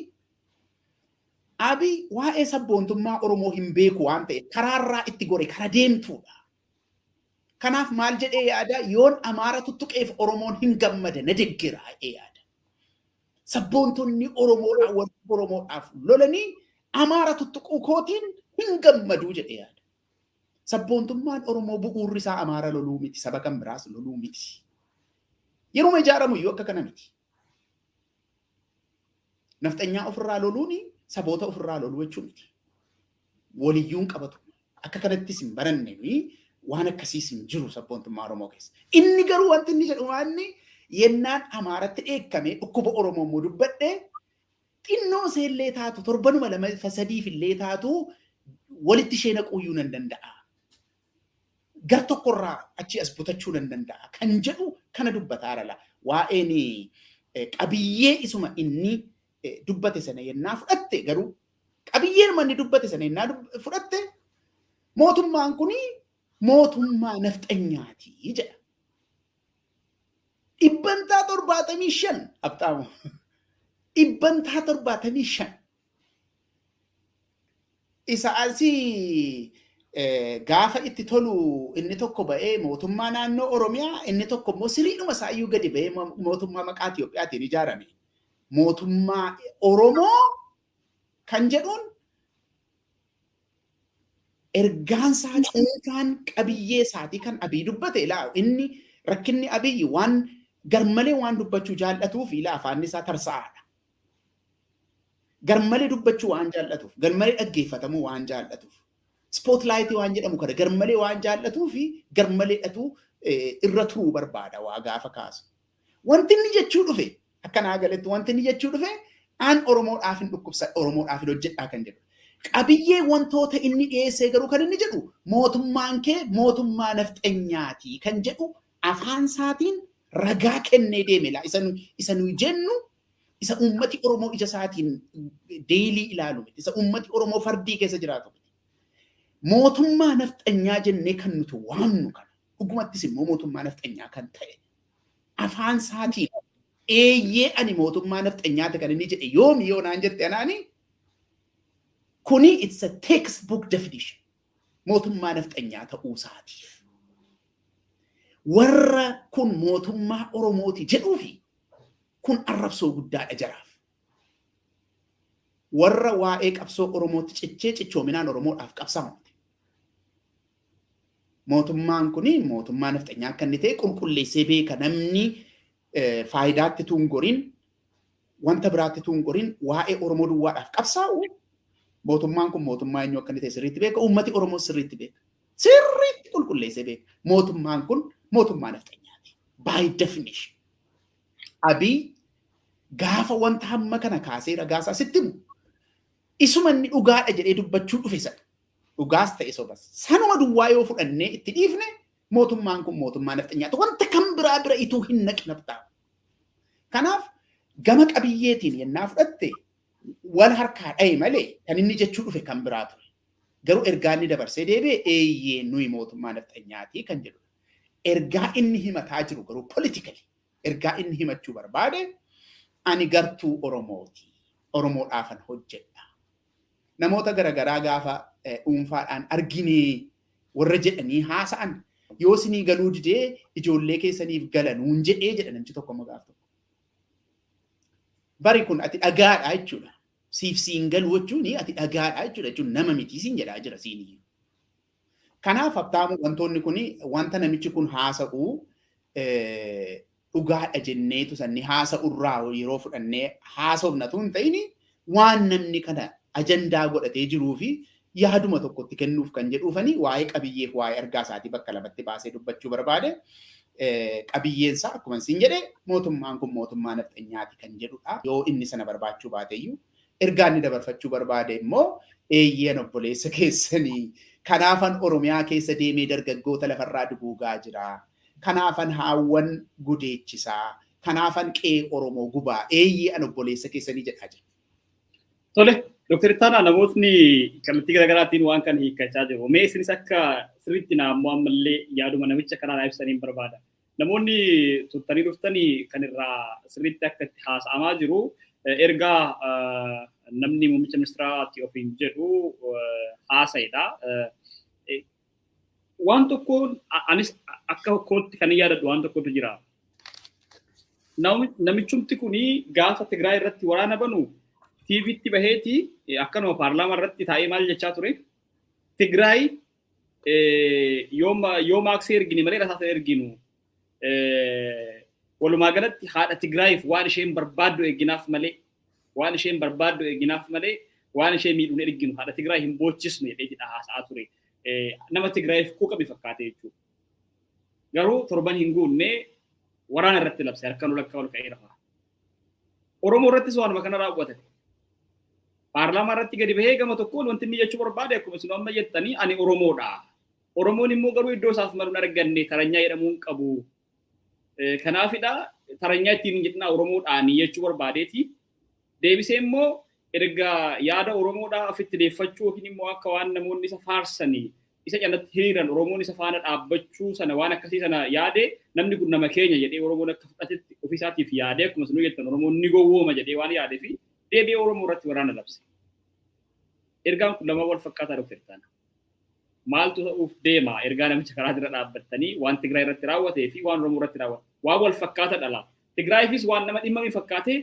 S2: Abiy waa'ee sabboontummaa Oromoo hin beeku waan ta'eef karaarraa itti gore kara deemtuudha. Kanaaf maal jedhee yaada yoon Amaara tuttuqeef Oromoon hin gammada na deggera jedhee yaada. Sabboontonni Oromoodhaa warri Oromoodhaaf lolanii Amaara tuttuquu kootiin hin gammaduu jedhee yaada. Sabboontummaan Oromoo bu'uurri isaa Amaara loluu miti, saba kan biraas loluu miti. Yeruma ijaaramu iyyuu akka kana miti. Nafxanyaa ofirraa loluuni saboota ofirraa loluu jechuu miti. Waliyyuun qabatu. Akka kanattis hin baranne nuyi waan akkasiis hin jiru sabboontummaa Oromoo keessa. Inni garuu wanti inni jedhu waanni yennaan Amaaratti dheekkamee dhukkuba Oromoo immoo dubbadhee xinnoo seellee taatu torbanuma lama sadiif illee taatu walitti ishee naquuyyuu nan danda'a. Gar tokkorraa achi as butachuu nan danda'a kan jedhu kana dubbataa lala. Waa'een qabiyyee isuma inni dubbate sana yennaa fudhatte garuu qabiyyeen inni dubbate sana yennaa fudhatte mootummaan kuni mootummaa nafxanyaati jedha. 75% abxaamu. 75% isa asii gaafa itti tolu inni tokko ba'ee mootummaa naannoo Oromiyaa inni tokko immoo siriidhuma isaayyuu gadi ba'ee mootummaa maqaa Itiyoophiyaatiin ijaarame. Mootummaa Oromoo kan jedhuun ergaan isaa cuunfaan qabiyyee isaatii kan Abiy dubbate ilaa inni rakkinni Abiy waan garmalee waan dubbachuu jaallatuuf ilaa afaanni isaa tarsa'aadha. Garmalee dubbachuu waan jaallatuuf, garmalee dhaggeeffatamuu waan jaallatuuf, spotlightii waan jedhamu kana garmalee waan jaallatuu fi garmalee dhatu irra turuu barbaada waa gaafa kaasu. Wanti inni jechuu dhufe akka naa galetti wanti inni jechuu dhufe aan Oromoodhaaf hin dhukkubsa Oromoodhaaf hin hojjedhaa kan jedhu. Qabiyyee wantoota inni dhiyeessee garuu kan inni jedhu mootummaan kee mootummaa nafxanyaati kan jedhu afaan isaatiin ragaa kennee deeme laa isa nuyi jennu isa uummati Oromoo ija isaatiin deelii ilaalu miti isa uummati Oromoo fardii keessa jiraatu miti. Mootummaa nafxanyaa jennee kan nuti waamnu kana dhugumattis immoo mootummaa nafxanyaa kan ta'e afaan isaatiin eeyyee ani mootummaa nafxanyaati kan inni jedhe yoomi yoo naan jette anaani kuni it's a textbook definition mootummaa nafxanyaa ta'uu isaatiif. Warra kun mootummaa Oromooti jedhuufi kun arrabsoo guddaadha jaraaf. Warra waa'ee qabsoo Oromootti cichee cichoominaan Oromoodhaaf qabsaa'u. Mootummaan kun mootummaa nafxanyaa akka inni ta'e qulqulleessee beeka namni faayidaatti tuun goriin wanta biraatti tuun goriin waa'ee Oromoo duwwaadhaaf qabsaa'u mootummaan kun mootummaa eenyu akka inni ta'e sirriitti beeka uummati Oromoo sirriitti beeka sirriitti qulqulleessee beeka mootummaan kun mootummaa nafxanyaati by definition. Abiy gaafa wanta hamma kana kaasee ragaasaa sitti himu isuma inni dhugaadha jedhee dubbachuu dhufe sana dhugaas ta'e sobas sanuma duwwaa yoo fudhannee itti dhiifne mootummaan kun mootummaa nafxanyaati wanta kan biraa bira ituu hin naqin abtaa. Kanaaf gama qabiyyeetiin yennaa fudhatte wal harkaa dhaye malee kan inni jechuu dhufe kan biraa ture. Garuu ergaa inni dabarsee deebi'e eeyyee nuyi mootummaa nafxanyaati kan jedhudha. Ergaa inni himataa jiru garuu politikali ergaa inni himachuu barbaade ani gartuu Oromooti. Oromoodhaafan hojjedha. Namoota garaagaraa gaafa dhuunfaadhaan arginee warra jedhanii haasa'an yoo isinii galuu didee ijoollee keessaniif galanuun jedhee jedha namichi tokko amma gaaf tokko. Bari kun ati dhagaadha jechuudha. Siif siin galuu jechuun ati dhagaadha jechuudha jechuun nama miti siin jedhaa jira siiniyyuu. Kanaaf Habtaamu wantoonni kun wanta namichi kun haasa'u dhugaadha jenneetu sanni haasa'urraa yeroo fudhannee haasofnatu hin ta'in waan namni kana ajandaa godhatee jiruu fi yaaduma tokkotti kennuuf kan jedhuufani waa'ee qabiyyeef waa'ee ergaa isaatii bakka lamatti baasee dubbachuu barbaade. Qabiyyeen isaa akkuma isin jedhe mootummaan kun mootummaa nafxanyaati kan jedhudha. Yoo inni sana barbaachuu baateyyuu ergaa inni dabarfachuu barbaade immoo eeyyeen obboleessa keessanii kanaafan Oromiyaa keessa deemee dargaggoota lafarraa duguugaa jira. Kanaafan haawwan gudeechisaa. Kanaafan qe'ee Oromoo gubaa. Eeyyee an obboleessa keessanii jedhaa jira.
S1: Tole, Dr. Ittaanaa namootni kallattii garaagaraatiin waan kana hiikkachaa jiru. Mee isinis akka sirriitti naammoo ammallee yaaduma namicha kanaa ibsaniin barbaada. Namoonni turtanii dhuftanii kan irraa sirriitti akka itti haasa'amaa jiru ergaa namni muummicha ministiraati ofiin jedhu haasa'edha. Waan tokkoon anis akka kootti kan yaadadhu waan tokkotu jira. Namichumti kuni gaafa Tigraay irratti waraana banu TVtti baheeti akkanuma paarlaamaa irratti taa'ee maal jechaa ture? Tigraay yoo maaksii ergine malee rasaasa erginu. Walumaa galatti haadha Tigraayiif waan isheen barbaaddu erginaaf malee waan isheen barbaaddu erginaaf malee waan ishee miidhuun erginu haadha Tigraay hin boochisnu jedhee haasa'aa ture. Nama Tigraayiif quuqame fakkaate jechuudha. Garuu torban hin guunne waraana irratti labse harkaan ol akka ol ka'ee rafa. Oromoo irrattis waanuma kana raawwate. Paarlaamaa irratti gadi bahee gama tokkoon wanti inni jechuu barbaade akkuma isin amma jettanii ani Oromoodha. Oromoon immoo garuu iddoo isaaf malu hin arganne taranyaa jedhamuu hin qabu. Kanaafidha taranyaa ittiin hin jedhina Oromoodhaanii jechuu barbaadeeti. Deebisee immoo erga yaada Oromoodhaa ofitti deeffachuu yookiin immoo akka waan namoonni isa faarsanii isa jalatti hiriiran Oromoon isa faana dhaabbachuu sana waan akkasii sana yaade namni kun nama keenya jedhee Oromoon akka fudhatetti ofiisaatiif yaadee akkuma isin jettan Oromoon ni gowwooma jedhee waan yaadee fi deebi'ee Oromoo irratti waraana labse. Ergaan kun lama wal fakkaataa Dr. Ittaanaa. Maaltu ta'uuf deema ergaa namicha karaa dura dhaabbattanii waan Tigraay irratti raawwatee fi waan Oromoo irratti raawwate. Waan wal fakkaata dhala. Tigraayifis waan nama dhimmame fakkaatee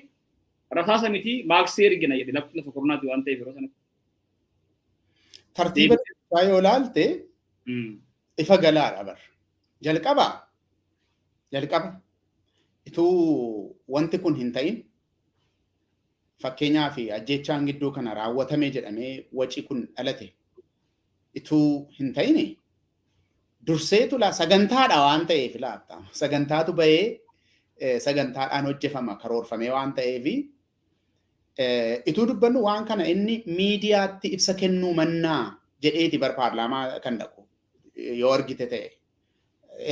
S1: rasaasa miti maaksii ergina jedhe lafti lafa koronaati waan ta'eef yeroo sanatti.
S2: Tartiiba isaa yoo ilaalte ifa galaadha bar. Jalqaba ituu wanti kun hin ta'in fakkeenyaaf ajjechaan gidduu kana raawwatame jedhamee waci kun dhalate ituu hin ta'in durseetu laa sagantaadha waan ta'eef laata sagantaatu bahee sagantaadhaan hojjefama karoorfamee waan ta'eef ituu dubbannu waan kana inni miidiyaatti ibsa kennuu mannaa jedheeti bar paarlaamaa kan dhaqu yoo argite ta'e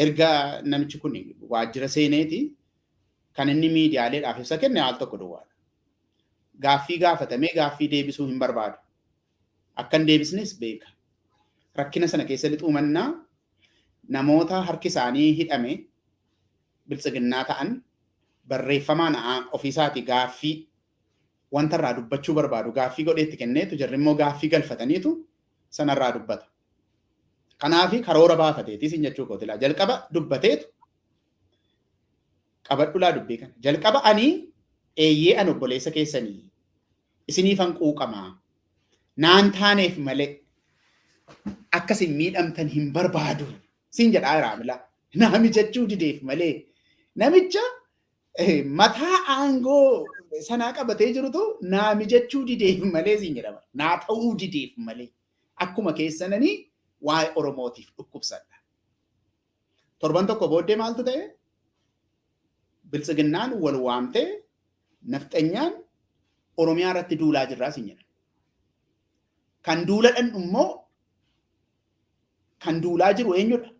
S2: erga namichi kun waajjira seeneeti kan inni miidiyaaleedhaaf ibsa kenne haal tokko duwwaadha. Gaaffii gaafatamee gaaffii deebisuu hin barbaadu. Akka hin deebisnes beeka. Rakkina sana keessa lixuu mannaa namoota harki isaanii hidhame biltsiginnaa ta'an barreeffamaan ofiisaatii gaaffii wanta irraa dubbachuu barbaadu gaaffii godheetti kenneetu jarri immoo gaaffii galfataniitu sanarraa dubbata. Kanaafi karoora baafateetis hin jechuu kooti laa jalqaba dubbateetu qabadhu laa dubbii kana. Jalqaba ani eeyyee an obboleessa keessanii isiniifan quuqamaa naan taaneef malee akkasin miidhamtan hin barbaadu siin jedhaa jira amila. Naa mijachuu dideef malee namicha mataa aangoo sanaa qabatee jirutu naa mijachuu dideef malee siin jedhama. Naa ta'uu dideef malee akkuma keessananii waa'ee Oromootiif dhukkubsadha. Torban tokko booddee maaltu ta'e? Biltsiginnaan wal waamtee nafxanyaan Oromiyaa irratti duulaa jirraa siin jedhan. Kan duula dhan immoo kan duulaa jiru eenyudha?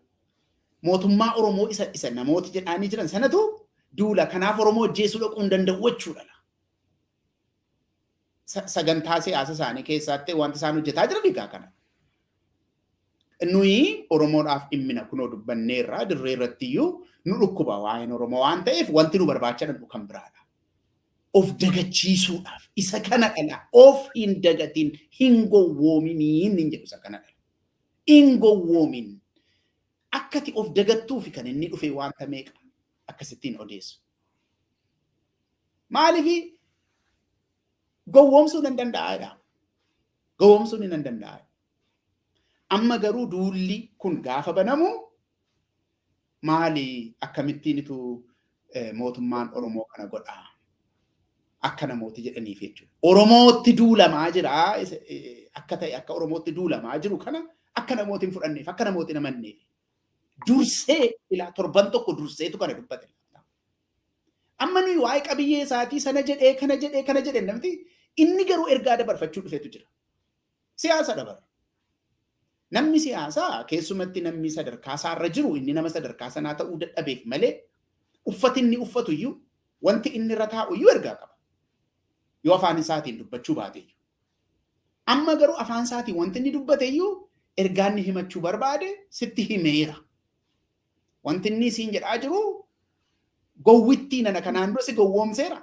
S2: Mootummaa Oromoo isa namooti jedhaanii jiran sanatu duula kanaaf Oromoo ajjeesuu dhaquu hin danda'u jechuudha. Sagantaa siyaasa isaanii keessatti wanti isaan hojjetaa jiran egaa kana. Nuyi Oromoodhaaf dhimmina kunoo dubbanneerra dirree irratti iyyuu nu dhukkuba waa'een Oromoo waan ta'eef wanti nu barbaachisan kan biraadha. Of dagachiisuudhaaf isa kana dhala of hin dagatin hin gowwoominiin hin jedhu isa kana dhala. Hin gowwoomin akkati of dagattuufi kan inni dhufe wanta meeqa akkasittiin odeessu. Maaliif gowwoomsuu nan danda'aadha. Gowwoomsuu nan danda'a. Amma garuu duulli kun gaafa banamu maali akkamittiinitu mootummaan Oromoo kana godhaa akka namooti jedhaniif jechuudha. Oromootti duulamaa jira akka ta'e akka Oromootti duulamaa jiru kana akka namooti hin fudhanneef akka namooti hin amanneef dursee ilaa torban tokko durseetu kana dubbate. Amma nuyi waa'ee qabiyyee isaatii sana jedhee kana jedhee kana jedhee namti inni garuu ergaa dabarfachuu dhufeetu jira. Siyaasa dabara. Namni siyaasaa keessumatti namni sadarkaa isaarra jiru inni nama sadarkaa sanaa ta'uu dadhabeef malee uffati inni uffatu iyyuu wanti inni irra taa'u iyyuu ergaa qaba. Yoo afaan isaatiin dubbachuu baate iyyuu. Amma garuu afaan isaatiin wanti inni dubbate iyyuu ergaa inni himachuu barbaade sitti himeera. Wanti inni siin jedhaa jiru gowwittii nana kanaan dura si gowwoomseera.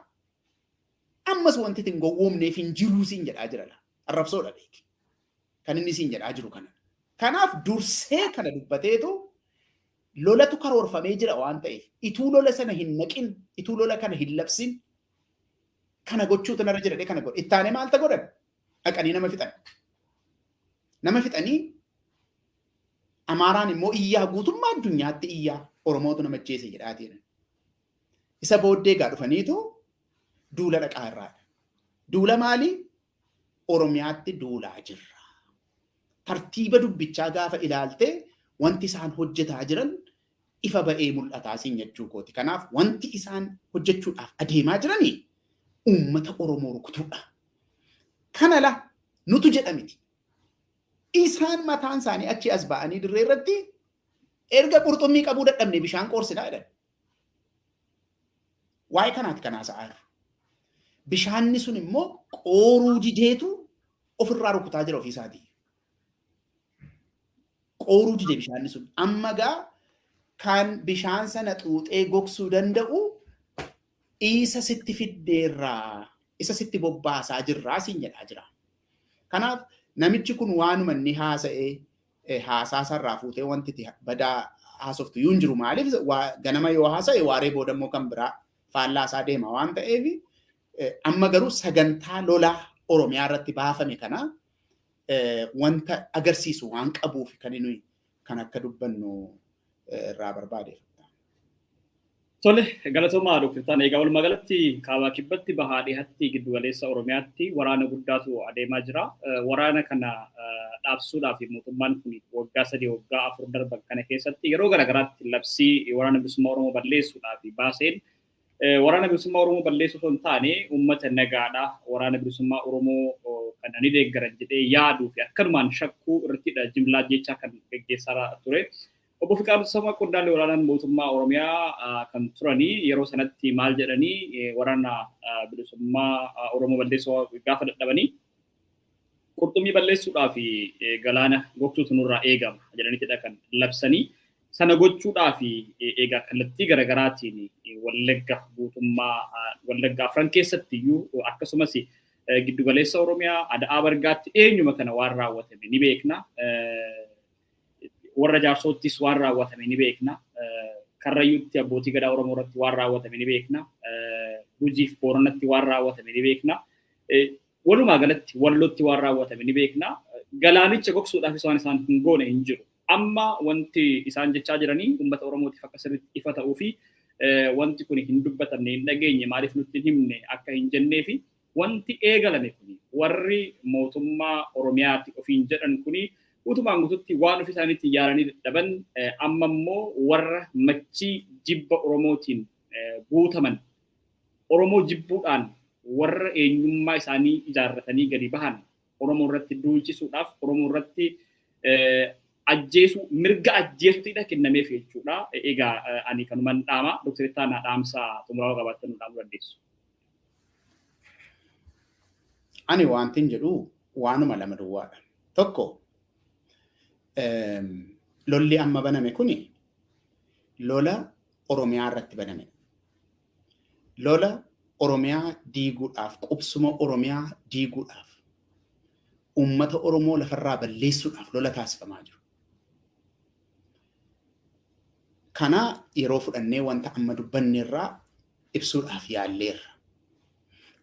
S2: Ammas wanti ittiin gowwoomneef hin jiruu siin jedhaa jira. Arrabsoodha beeki. Kan inni siin jedhaa jiru kana. Kanaaf dursee kana dubbateetu lolatu karoorfamee jira waan ta'eef ituu lola sana hin naqin ituu lola kana hin labsin kana gochuutu narra jira kana godhe. Ittaanee maalta godhan? Dhaqanii nama fixan. Nama fixanii Amaaraan immoo iyyaa guutummaa addunyaatti iyyaa Oromootu nama ajjeese jedhaatiin. Isa booddee egaa dhufaniitu duula dhaqaa irraadha. Duula maali? Oromiyaatti duulaa jirra. Tartiiba dubbichaa gaafa ilaalte wanti isaan hojjetaa jiran ifa ba'ee mul'ataa siin jechuu kooti. Kanaaf wanti isaan hojjechuudhaaf adeemaa jiranii uummata Oromoo rukutuudha. Kana la nutu jedhamiti. Isaan mataan isaanii achi as ba'anii dirree irratti erga qurxummii qabuu dadhabne bishaan qoorsinaa jedhan. Waa'ee kanaati kan haasa'aa jiru. Bishaanni sun immoo qooruu dideetu ofirraa rukutaa jira ofiisaatii. Qooruu dide bishaanni sun. Amma gaa kan bishaan sana xuuxee gogsuu danda'u isa sitti fiddeerraa, isa sitti bobbaasaa jirraa siin jedhaa jira. Kanaaf namichi kun waanuma inni haasa'ee haasaa sarraa fuutee wanti itti badaa haasoftu iyyuu hin jiru. Maaliif ganama yoo haasa'e waaree booda immoo kan biraa faallaa isaa deema waan ta'eef amma garuu sagantaa lolaa Oromiyaa irratti baafame kana wanta agarsiisu waan qabuuf kan nuyi kan akka dubbannu irraa barbaade.
S1: Tole galatoomaa Dr. Taanee egaa walumaa galatti kaabaa kibbatti bahaa dhiyaatti giddu galeessa Oromiyaatti waraana guddaatu adeemaa jira. Waraana kana dhaabsuudhaaf mootummaan kun waggaa 3 waggaa 4 darban kana keessatti yeroo garaagaraatti labsii waraana bilisummaa Oromoo balleessuudhaaf baaseen waraana bilisummaa Oromoo balleessuu osoo hin taane uummata nagaadha. Waraana bilisummaa Oromoo kana ni deeggaran jedhee yaaduu fi akkanumaan shakkuu irrattidha jimlaa jechaa kan gaggeessaa ture. Obbo Fiqaaduu Tasammaa qondaalli waraanaan mootummaa Oromiyaa kan turanii yeroo sanatti maal jedhanii waraana bilisummaa Oromoo balleessuu gaafa dadhabanii Qurxummii balleessuudhaaf galaana gogsuutu nurraa eegama jedhaniitidha kan labsanii. Sana gochuudhaaf egaa kallattii garaagaraatiin Wallagga guutummaa Wallagga afran keessatti iyyuu akkasumas giddugaleessa Oromiyaa Ada'aa Bargaatti eenyuma kana waan raawwatame ni beekna. Warra jaarsoottis waan raawwatame ni beekna. Karrayyuutti abbootii gadaa Oromoo irratti waan raawwatame ni beekna. Gujiif Booranatti waan raawwatame ni beekna. Walumaa galatti Wallootti waan raawwatame ni beekna. Galaanicha gogsuudhaafis waan isaan hin goone hin jiru. Amma wanti isaan jechaa jiranii uummata Oromootiif akka sirriitti ifa ta'uu fi wanti kun hin dubbatamne hin dhageenye maaliif nutti hin himne akka hin jennee fi wanti eegalame kuni warri mootummaa Oromiyaatti ofiin jedhan kuni guutumaan guututti waan ofii isaaniitti ijaaranii dadhaban amma immoo warra machii jibba Oromootiin guutaman Oromoo jibbuudhaan warra eenyummaa isaanii ijaarratanii gadi bahan Oromoo irratti duulchisuudhaaf Oromoo irratti ajjeesuu mirga ajjeesuutidha kennameef jechuudha. Egaa ani kanuman dhaama Dr. Ittaanaa dhaamsa xumuraa qabaattan nu dhaamuu dandeessu.
S2: Ani wantin jedhu waanuma lama duwwaadha. Tokko lolli amma baname kuni lola Oromiyaa irratti baname. Lola Oromiyaa diiguudhaaf, qubsuma Oromiyaa diiguudhaaf, uummata Oromoo lafarraa balleessuudhaaf lola taasifamaa jiru. Kana yeroo fudhannee wanta amma dubbanne irraa ibsuudhaaf yaalleerra.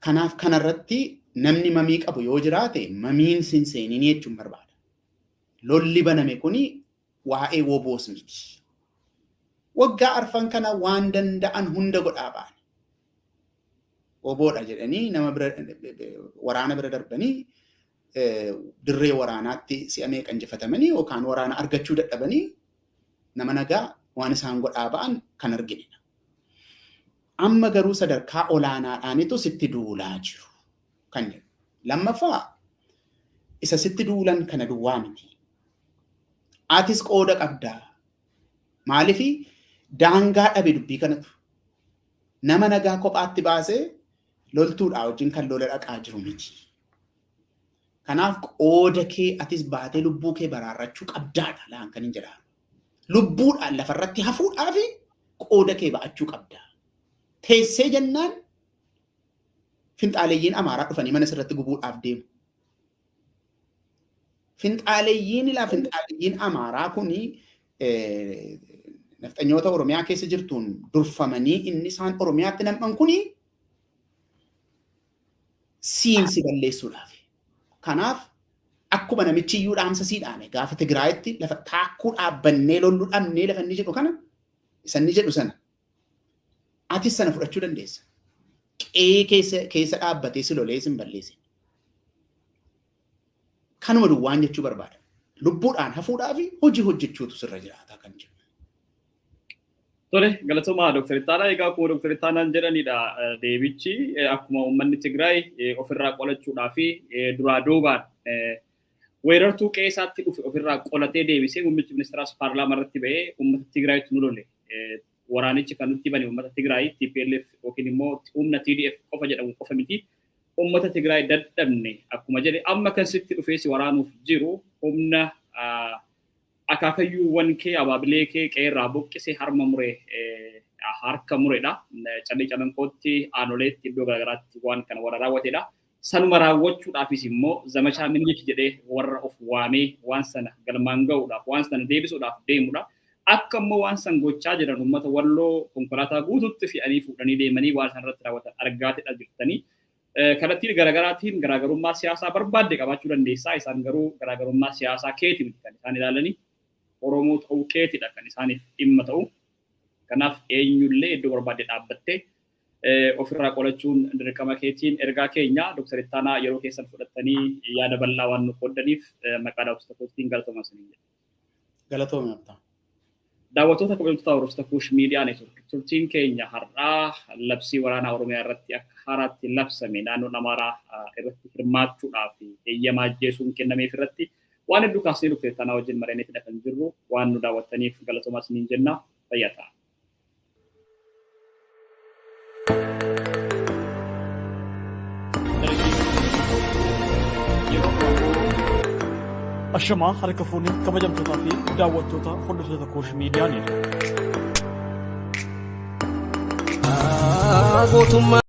S2: Kanaaf kanarratti namni mamii qabu yoo jiraate mamiin sin seeninii jechuun barbaada. Lolli baname kuni waa'ee woboos miti. Waggaa arfan kana waan danda'an hunda godhaa ba'an. Woboodha jedhanii nama bira waraana bira darbanii dirree waraanaatti si'a meeqa injifatamanii yookaan waraana argachuu dadhabanii nama nagaa waan isaan godhaa ba'an kan arginedha. Amma garuu sadarkaa olaanaadhaanitu sitti duulaa jiru kan jedhu. Lammaffaa isa sitti duulan kana duwwaa miti. Atis qooda qabdaa. Maaliifi daangaa dhabe dubbii kanatu nama nagaa kophaatti baasee loltuudhaa wajjin kan lola dhaqaa jiru miti. Kanaaf qooda kee atis baatee lubbuu kee baraarrachuu qabdaadha laan kan hin jedhamu. Lubbuudhaan lafarratti hafuudhaa fi qooda kee ba'achuu qabda. Teessee jennaan finxaaleeyyiin Amaaraa dhufanii mana sirratti gubuudhaaf deemu. Finxaaleeyyiin ilaa finxaaleeyyiin Amaaraa kuni nafxanyoota Oromiyaa keessa jirtuun durfamanii inni isaan Oromiyaatti nam'an kuni siin si balleessuudhaaf. Kanaaf akkuma namichi iyyuu dhaamsa sii dhaame gaafa Tigraayitti lafa taakkuu dhaabbannee lolluu dhabnee lafa inni jedhu kana isa inni jedhu sana atis sana fudhachuu dandeessa. Qe'ee keessa dhaabbatee si lolee sin balleesse. Kanuma duwwaan jechuu barbaada. Lubbuudhaan hafuudhaa fi hojii hojjechuutu sirra jiraata kan jedhu.
S1: Tole galatoomaa Dr. Ittaanaa. Egaa akkuma Dr. Ittaanaan jedhanidha deebichi akkuma uummanni Tigraay ofirraa qolachuudhaa fi duraa duubaan weerartuu qe'ee isaatti dhufe ofirraa qolatee deebisee muummichi ministeeraas paarlaamaa irratti ba'ee uummata Tigraayitti nu lole. Waraanichi kan nutti bane uummata Tigraay TPLF yookiin immoo humna TDF qofa jedhamu qofa miti. Uummata Tigraay dadhabne akkuma jedhe amma kan sitti dhufee si waraanuuf jiru humna akaakayyuuwwan kee abaabilee kee qe'eerraa buqqisee harma muree harka mureedha. Callee calanqootti aanoleetti iddoo garaagaraatti waan kana warra raawwatedha. Sanuma raawwachuudhaafis immoo zamachaa Minilik jedhee warra of waamee waan sana galmaan ga'uudhaaf waan sana deebisuudhaaf deemudha. Akka immoo waan san gochaa jiran uummata Walloo konkolaataa guutuutti fe'anii fuudhanii deemanii waan sana irratti raawwatan argaatedha jirtanii. Kallattii garaagaraatiin garaagarummaa siyaasaa barbaadde qabaachuu dandeessaa. Isaan garuu garaagarummaa siyaasaa keeti miti kan isaan ilaalanii Oromoo ta'uu keetidha kan isaaniif dhimma ta'u. Kanaaf eenyullee iddoo barbaadde dhaabbattee ofirraa qolachuun dirqama keetiin ergaa keenya Dr. Ittaanaa yeroo keessan fudhattanii yaada bal'aa waan nu qooddaniif maqaa daawwattoota kootiin galatoomaa isiniin jedha.
S2: Galatoomii Abtaa.
S1: Daawwattoota kabajamtoota hordoftoota Kuush Miidiyaa Neetwoork turtiin keenya har'aa labsii waraanaa Oromiyaa irratti akka haaraatti labsame naannoon Amaaraa irratti hirmaachuudhaaf eeyyamaa ajjeesuun kennameef irratti waan hedduu kaasnee Dr. Ittaanaa wajjin mari'anneetidha kan jirru waan nu daawwattaniif galatoomaa isiniin jenna fayyaa ta'a. Yeroo
S5: Ashamaa harka fuunee kabajamtootaa fi daawwattoota hordoftoota Koosh Miidiyaa.
S6: Gootummaa.